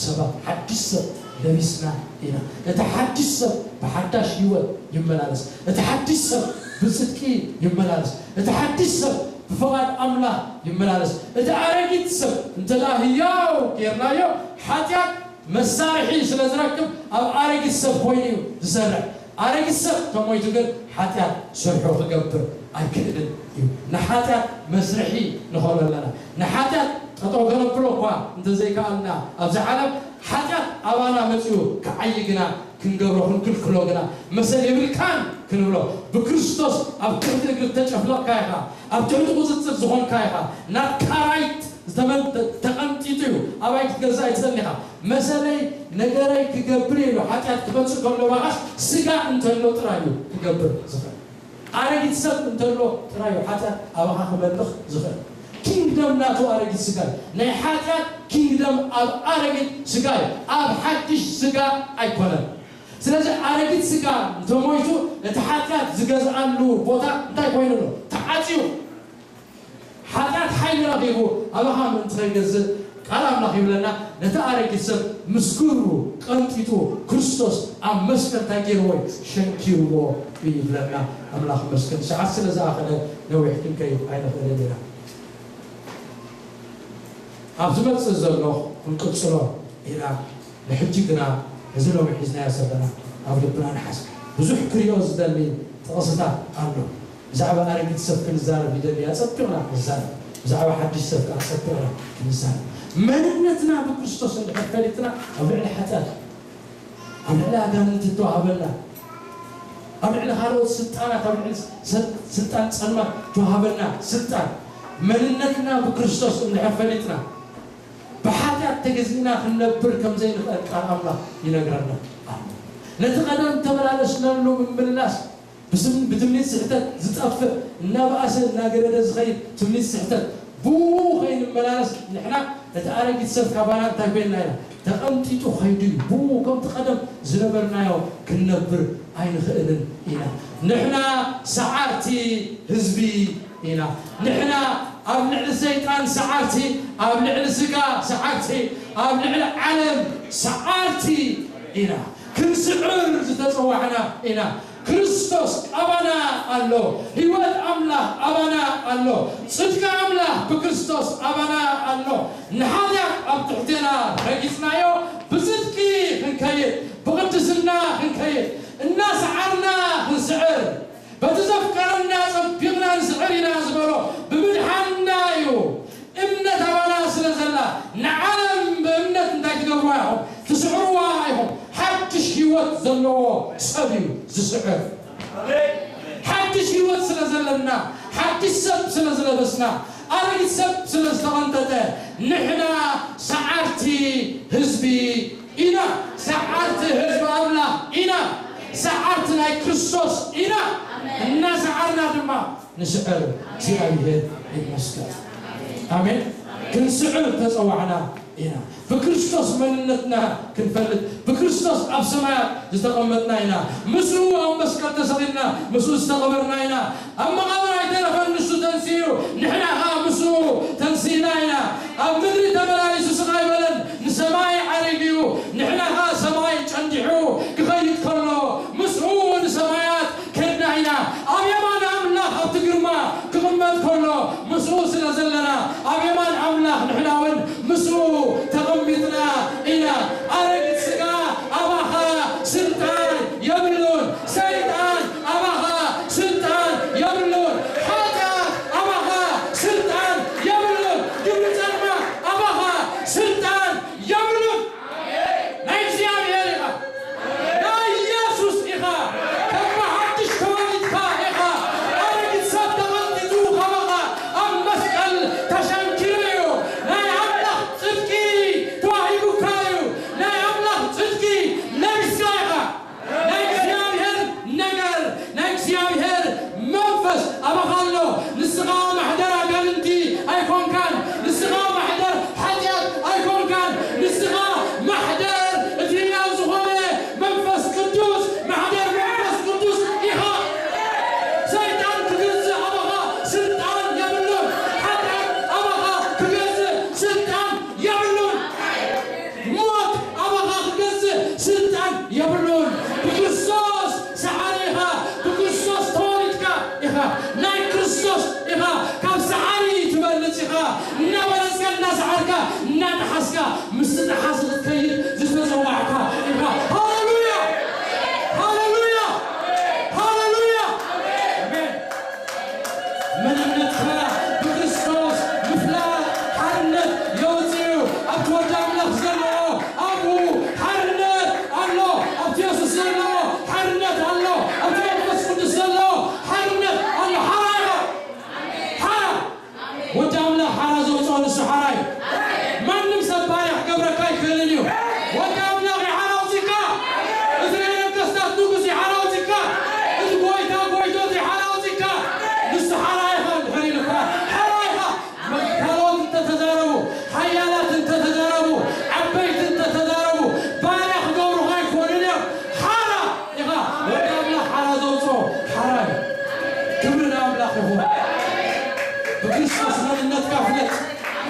ሰባት ሓድሽ ሰብ ለቢስና ኢና። እቲ ሓድሽ ሰብ ብሓዳሽ ህይወት ይመላለስ። እቲ ሓድሽ ሰብ ብጽድቂ ይመላለስ። እቲ ሓድሽ ሰብ ብፍቓድ ኣምላኽ ይመላለስ። እቲ ኣረጊት ሰብ እንተ ደኣ ህያው ጌርናዮ፣ ሓጢኣት መሳርሒ ስለ ዝረክብ ኣብ ኣረጊት ሰብ ኮይኑ እዩ ዝሰርሕ። ኣረጊት ሰብ ተሞይቱ ግን ሓጢኣት ስርሑ ክገብር ኣይክእልን እዩ። ንሓጢኣት መስርሒ ንኾኖ ኣለና። ንሓጢኣት ጠጠው ከነብሎ እኳ እንተዘይከኣልና ኣብዚ ዓለም ሓጢኣት ኣባና መጺኡ ክዓዪ ግና ክንገብሮ ክንክልክሎ ግና መሰል የብልካን ክንብሎ ብክርስቶስ ኣብ ትሕቲ እግሪ ተጨፍለቕካ ኢኻ ኣብ ትሕቲ ቁፅፅር ዝኾንካ ኢኻ ናትካ ራይት ዝተመን ተቐንጢጡ እዩ ኣባይ ክትገዛእ ኣይትኽእልን ኢኻ መሰለይ ነገረይ ክገብር ኢሉ ሓጢኣት ክመፅእ ከሎ ባኻስ ስጋ እንተሎ ጥራይ እዩ ክገብር ዝኽእል ኣረጊት ሰብ እንተሎ ጥራይ እዩ ሓጢኣት ኣባኻ ክመልኽ ዝኽእል ኪንግደም ናቱ ኣረጊት ስጋ እዩ ናይ ሓጢኣት ኪንግደም ኣብ ኣረጊት ስጋ እዩ ኣብ ሓድሽ ስጋ ኣይኮነን ስለዚ ኣረጊት ስጋ እንተሞይቱ፣ እቲ ሓጢኣት ዝገዝኣሉ ቦታ እንታይ ኮይኑ ኣሎ? ተዓፅዩ። ሓጢኣት ሓይሊ ረኺቡ ኣባኻ ምእንቲ ከይገዝእ ቃል ኣምላኽ ይብለና። ነቲ ኣረጊት ሰብ ምስ ግብሩ ቀንጢጡ ክርስቶስ ኣብ መስቀል እንታይ ገይርዎ እዩ? ሸንኪርዎ እዩ ይብለና። ኣምላኽ መስገን። ሰዓት ስለ ዝኣኸለ ነዊሕ ክንከይድ ኣይንኽእልን ኢና። ኣብ ዝመጽእ ዘሎ ክንቅጽሎ ኢና። ንሕጂ ግና እዚ ሎሚ ሒዝናዮ ዘለና ኣብ ልብና ንሓዝ። ብዙሕ ክሪኦ ዝደሊ ጥቕስታት ኣሎ። ብዛዕባ ኣረጊት ሰብ ክንዛረብ ይደሊ፣ ኣጸቢቕና ክንዛረብ። ብዛዕባ ሓድሽ ሰብ ከኣ ኣጸቢቕና ክንዛረብ። መንነትና ብክርስቶስ እንድሕር ፈሊጥና፣ ኣብ ልዕሊ ሓጢኣት፣ ኣብ ልዕሊ ኣጋንንቲ እተዋህበና፣ ኣብ ልዕሊ ካልኦት ስልጣናት፣ ኣብ ልዕሊ ሰ-፣ ስልጣን ጸልማት እተዋህበና ስልጣን፣ መንነትና ብክርስቶስ እንድሕር ፈሊጥና፣ ብሓጢኣት ተገዚእና ክንነብር ከም ዘይንኽእል ቃል ኣምላኽ ይነግረና ኣሎ። ነቲ ቀደም ተመላለስናሉ ምምልላስ ብስም-፣ ብትምኒት ስሕተት ዝጠፍእ፣ እናበኣሰ እናገደደ ዝኸይድ ትምኒት ስሕተት ብኡ ከይንመላለስ፣ ንሕና እቲ ኣረጊት ሰብ ካባና እንታይ ኮይንና ኢና? ተቐንጢጡ ኸይዱ እዩ። ብኡ ከምቲ ቀደም ዝነበርናዮ ክንነብር ኣይንኽእልን ኢና። ንሕና ሰዓርቲ ህዝቢ ኢና። ንሕና ኣብ ልዕሊ ሰይጣን ሰዓርቲ፣ ኣብ ልዕሊ ስጋ ሰዓርቲ፣ ኣብ ልዕሊ ዓለም ሰዓርቲ ኢና። ክንስዕር ዝተጸዋዕና ኢና። ክርስቶስ ኣባና ኣሎ። ህይወት ኣምላኽ ኣባና ኣሎ። ጽድቂ ኣምላኽ ብክርስቶስ ኣባና ኣሎ። ንሓጢኣት ኣብ ትሕቴና ረጊጽናዮ፣ ብጽድቂ ክንከይድ፣ ብቕድስና ክንከይድ፣ እናሰዓርና ክንስዕር፣ በቲ ዘፍቀረና ጸቢቕና ንስዕር ኢና ዝበሎ ብምድሓንና እዩ። እምነት ኣባና ስለ ዘላ፣ ንዓለም ብእምነት እንታይ ትገብርዋ ኢኹም? ትስዕርዋ ኢኹም። ሓድሽ ህይወት ዘለዎ ሰብ እዩ ዝስዕር። ሓድሽ ህይወት ስለ ዘለና፣ ሓድሽ ሰብ ስለ ዝለበስና፣ ኣረጊት ሰብ ስለ ዝተቐንጠጠ፣ ንሕና ሰዓርቲ ህዝቢ ኢና። ሰዓርቲ ህዝቢ ኣምላኽ ኢና። ሰዓርቲ ናይ ክርስቶስ ኢና። እናሰዓርና ድማ ንስዕር። እግዚኣብሔር ይመስገን። ኣሜን። ክንስዕር ተጸዋዕና ኢና። ብክርስቶስ መንነትና ክንፈልጥ፣ ብክርስቶስ ኣብ ሰማያት ዝተቐመጥና ኢና። ምስኡ ኣብ መስቀል ተሰቒልና፣ ምስኡ ዝተቐበርና ኢና። ኣብ መቓብር ኣይተረፈን፣ ንሱ ተንሲኡ፣ ንሕና ኸዓ ምስኡ ተንሲእና ኢና። ኣብ ምድሪ ተመላሊሱ ስቕ ኣይበለን፣ ንሰማይ ዓሪጉ እዩ። ንሕና ኸዓ ሰማይ ጨንዲሑ ክኸይድ ከሎ፣ ምስኡ ንሰማያት ከድና ኢና። ኣብ የማን ኣምላኽ ኣብቲ ግርማ ክቕመጥ ከሎ፣ ምስኡ ስለ ዘለና፣ ኣብ የማን ኣምላኽ ንሕና እውን ምስኡ ተቐሚጥና ኢና። ኣረጊት ስጋ ኣባኻ ስልጣን የብሉን። ሰይጣን ኣባኻ ስልጣን የብሉን። ሓጢኣት ኣባኻ ስልጣን የብሉን። ግብሪ ጸልማት ኣባኻ ስልጣን የብሉን። ናይ እግዚኣብሔር ኢኻ። ናይ ኢየሱስ ኢኻ። ካብ ሓድሽ ተወሊድካ ኢኻ። ኣረጊት ሰብ ተቐንጢጡ ካባኻ ኣብ መስቀል ተሸንኪሩ እዩ። ናይ ኣምላኽ ጽድቂ ተዋሂቡካ እዩ። ናይ ኣምላኽ ጽድቂ ለቢስካ ኢኻ። ናይ እግዚኣብሔር ነገር፣ ናይ እግዚኣብሔር መንፈስ ኣባኻ ኣሎ። ንስኻ ማሕደር ኣጋንንቲ ኣይኮንካን። ንስኻ ማሕደር ሓጢኣት ኣይኮንካን። ንስኻ ማሕደር እቲ ሕያው ዝኾነ መንፈስ ቅዱስ፣ ማሕደር መንፈስ ቅዱስ ኢኻ። ሰይጣን ክገዝእ ኣባኻ ስልጣን የብሉን። ሓጢኣት ኣባኻ ክገዝእ ስልጣን የብሉን። ሞት ኣባኻ ክገዝእ ስልጣን የብሉን። ብክርስቶስ ሰዓሪ ኢኻ። ብክርስቶስ ተወሊድካ ኢኻ። ናይ ክርስቶስ ኢኻ። ካብ ሰዓሪ ትበልጽ ኢኻ። እናበለጽካ፣ እናሰዓርካ፣ እናጠሓስካ፣ ምስቲ ጠሓሲ ክትከይድ ዝተጸዋዕካ ኢኻ። ሃሌሉያ! ሃሌሉያ! ሃሌሉያ! ኣሜን። መንነትካ ብክርስቶስ ምፍላጥ ሓርነት የውፅእ እዩ። ኣብቲ ወዲ ኣምላኽ ዘሎ ኣብኡ ሓርነት ኣሎ። ኣብቲ የሱስ ዘሎ ሓርነት ኣሎ። ኣብቲ መንፈስ ቅዱስ ዘሎ ሓርነት ኣሎ። ሓራ ኢኻ። ሓራ። ወዲ ኣምላኽ ሓራ ዘውፅኦ ንሱ ሓራ እዩ። ማንም ሰብ ባርያ ክገብረካ ኣይክእልን እዩ። ብክርስቶስ መንነትካ ፍለጥ።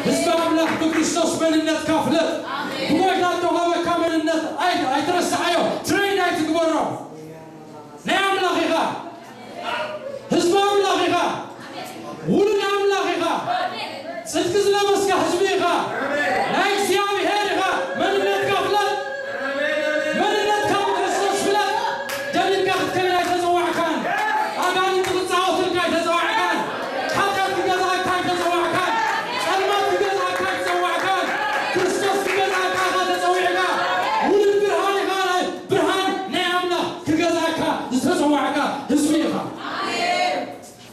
ህዝቢ ኣምላኽ ብክርስቶስ መንነትካ ፍለጥ። ብጎይታ እተውሃበካ መንነት ኣይ-፣ ኣይትረስዓዮ። ትሬን ኣይትግበሮ። ናይ ኣምላኽ ኢኻ። ህዝቢ ኣምላኽ ኢኻ። ውሉድ ኣምላኽ ኢኻ። ጽድቂ ዝለበስካ ህዝቢ ኢኻ። ናይ እግዚኣብሔር ኢኻ። መንነትካ ፍለጥ። መንነትካ ብክርስቶስ ፍለጥ። ደሊልካ ክትከይድ ኣይተጸዋዕካን። ኣጋንንቲ ክጻወቱልካ ኣይተጸዋዕካን። ሓጢኣት ክገዝኣካ ኣይተጸዋዕካን። ጸልማት ክገዝኣካ ኣይተጸዋዕካን። ክርስቶስ ክገዝኣካ ኢኻ ተጸዊዕካ። ውሉድ ብርሃን ኢኻ። ናይ ብርሃን ናይ ኣምላኽ ክገዝኣካ ዝተጸዋዕካ ህዝቢ ኢኻ።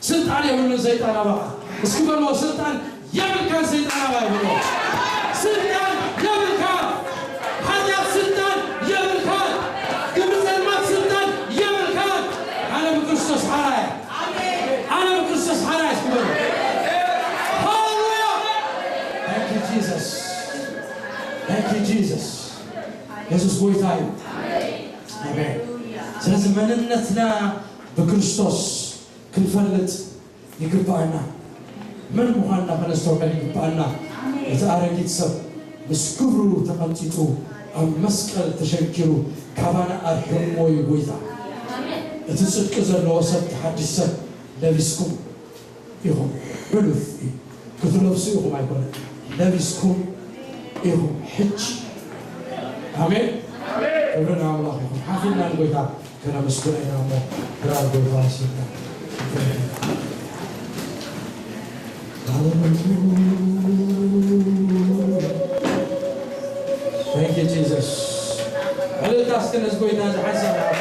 ስልጣን የብሉን ሰይጣን ኣባኻ። እስኪ በልዎ፣ ስልጣን የብልካን ሰይጣን ኣባይ በልዎ። ስልጣን የብልካ። ሓጢኣት ስልጣን የብልካ። ግብሪ ጸልማት ስልጣን የብልካ። ኣነ ብክርስቶስ ሓራይ። ኣነ ብክርስቶስ ሓራይ እስኪ በልዎ። ሃሌሉያ። Thank you Jesus. Thank you Jesus. የሱስ ጎይታ እዩ። ኣሜን። ስለዚ መንነትና ብክርስቶስ ክንፈልጥ ይግባኣና። መን ምዃንና ከነስተውዕል ይግባኣና። እቲ ኣረጊት ሰብ ምስ ክብሩ ተቐንጢጡ ኣብ መስቀል ተሸንኪሩ ካባና ኣርሒቕዎ እዩ ጎይታ። እቲ ጽድቂ ዘለዎ ሰብ፣ ተሓዲስ ሰብ ለቢስኩም ኢኹም። ብሉይ ክትለብሱ ኢኹም ኣይኮነን፣ ለቢስኩም ኢኹም ሕጂ። ኣሜን። ክብሪ ንኣምላኽ ይኹን። ሓፊልና ንጎይታ ከነመስግኖ ኢና እሞ፣ ክብሪ ጎይታ ወሲድና። Thank you Jesus። ዕልልታ እስኪ ነዚ ጎይታ እዚ ሓንሳብ ንዓቦ።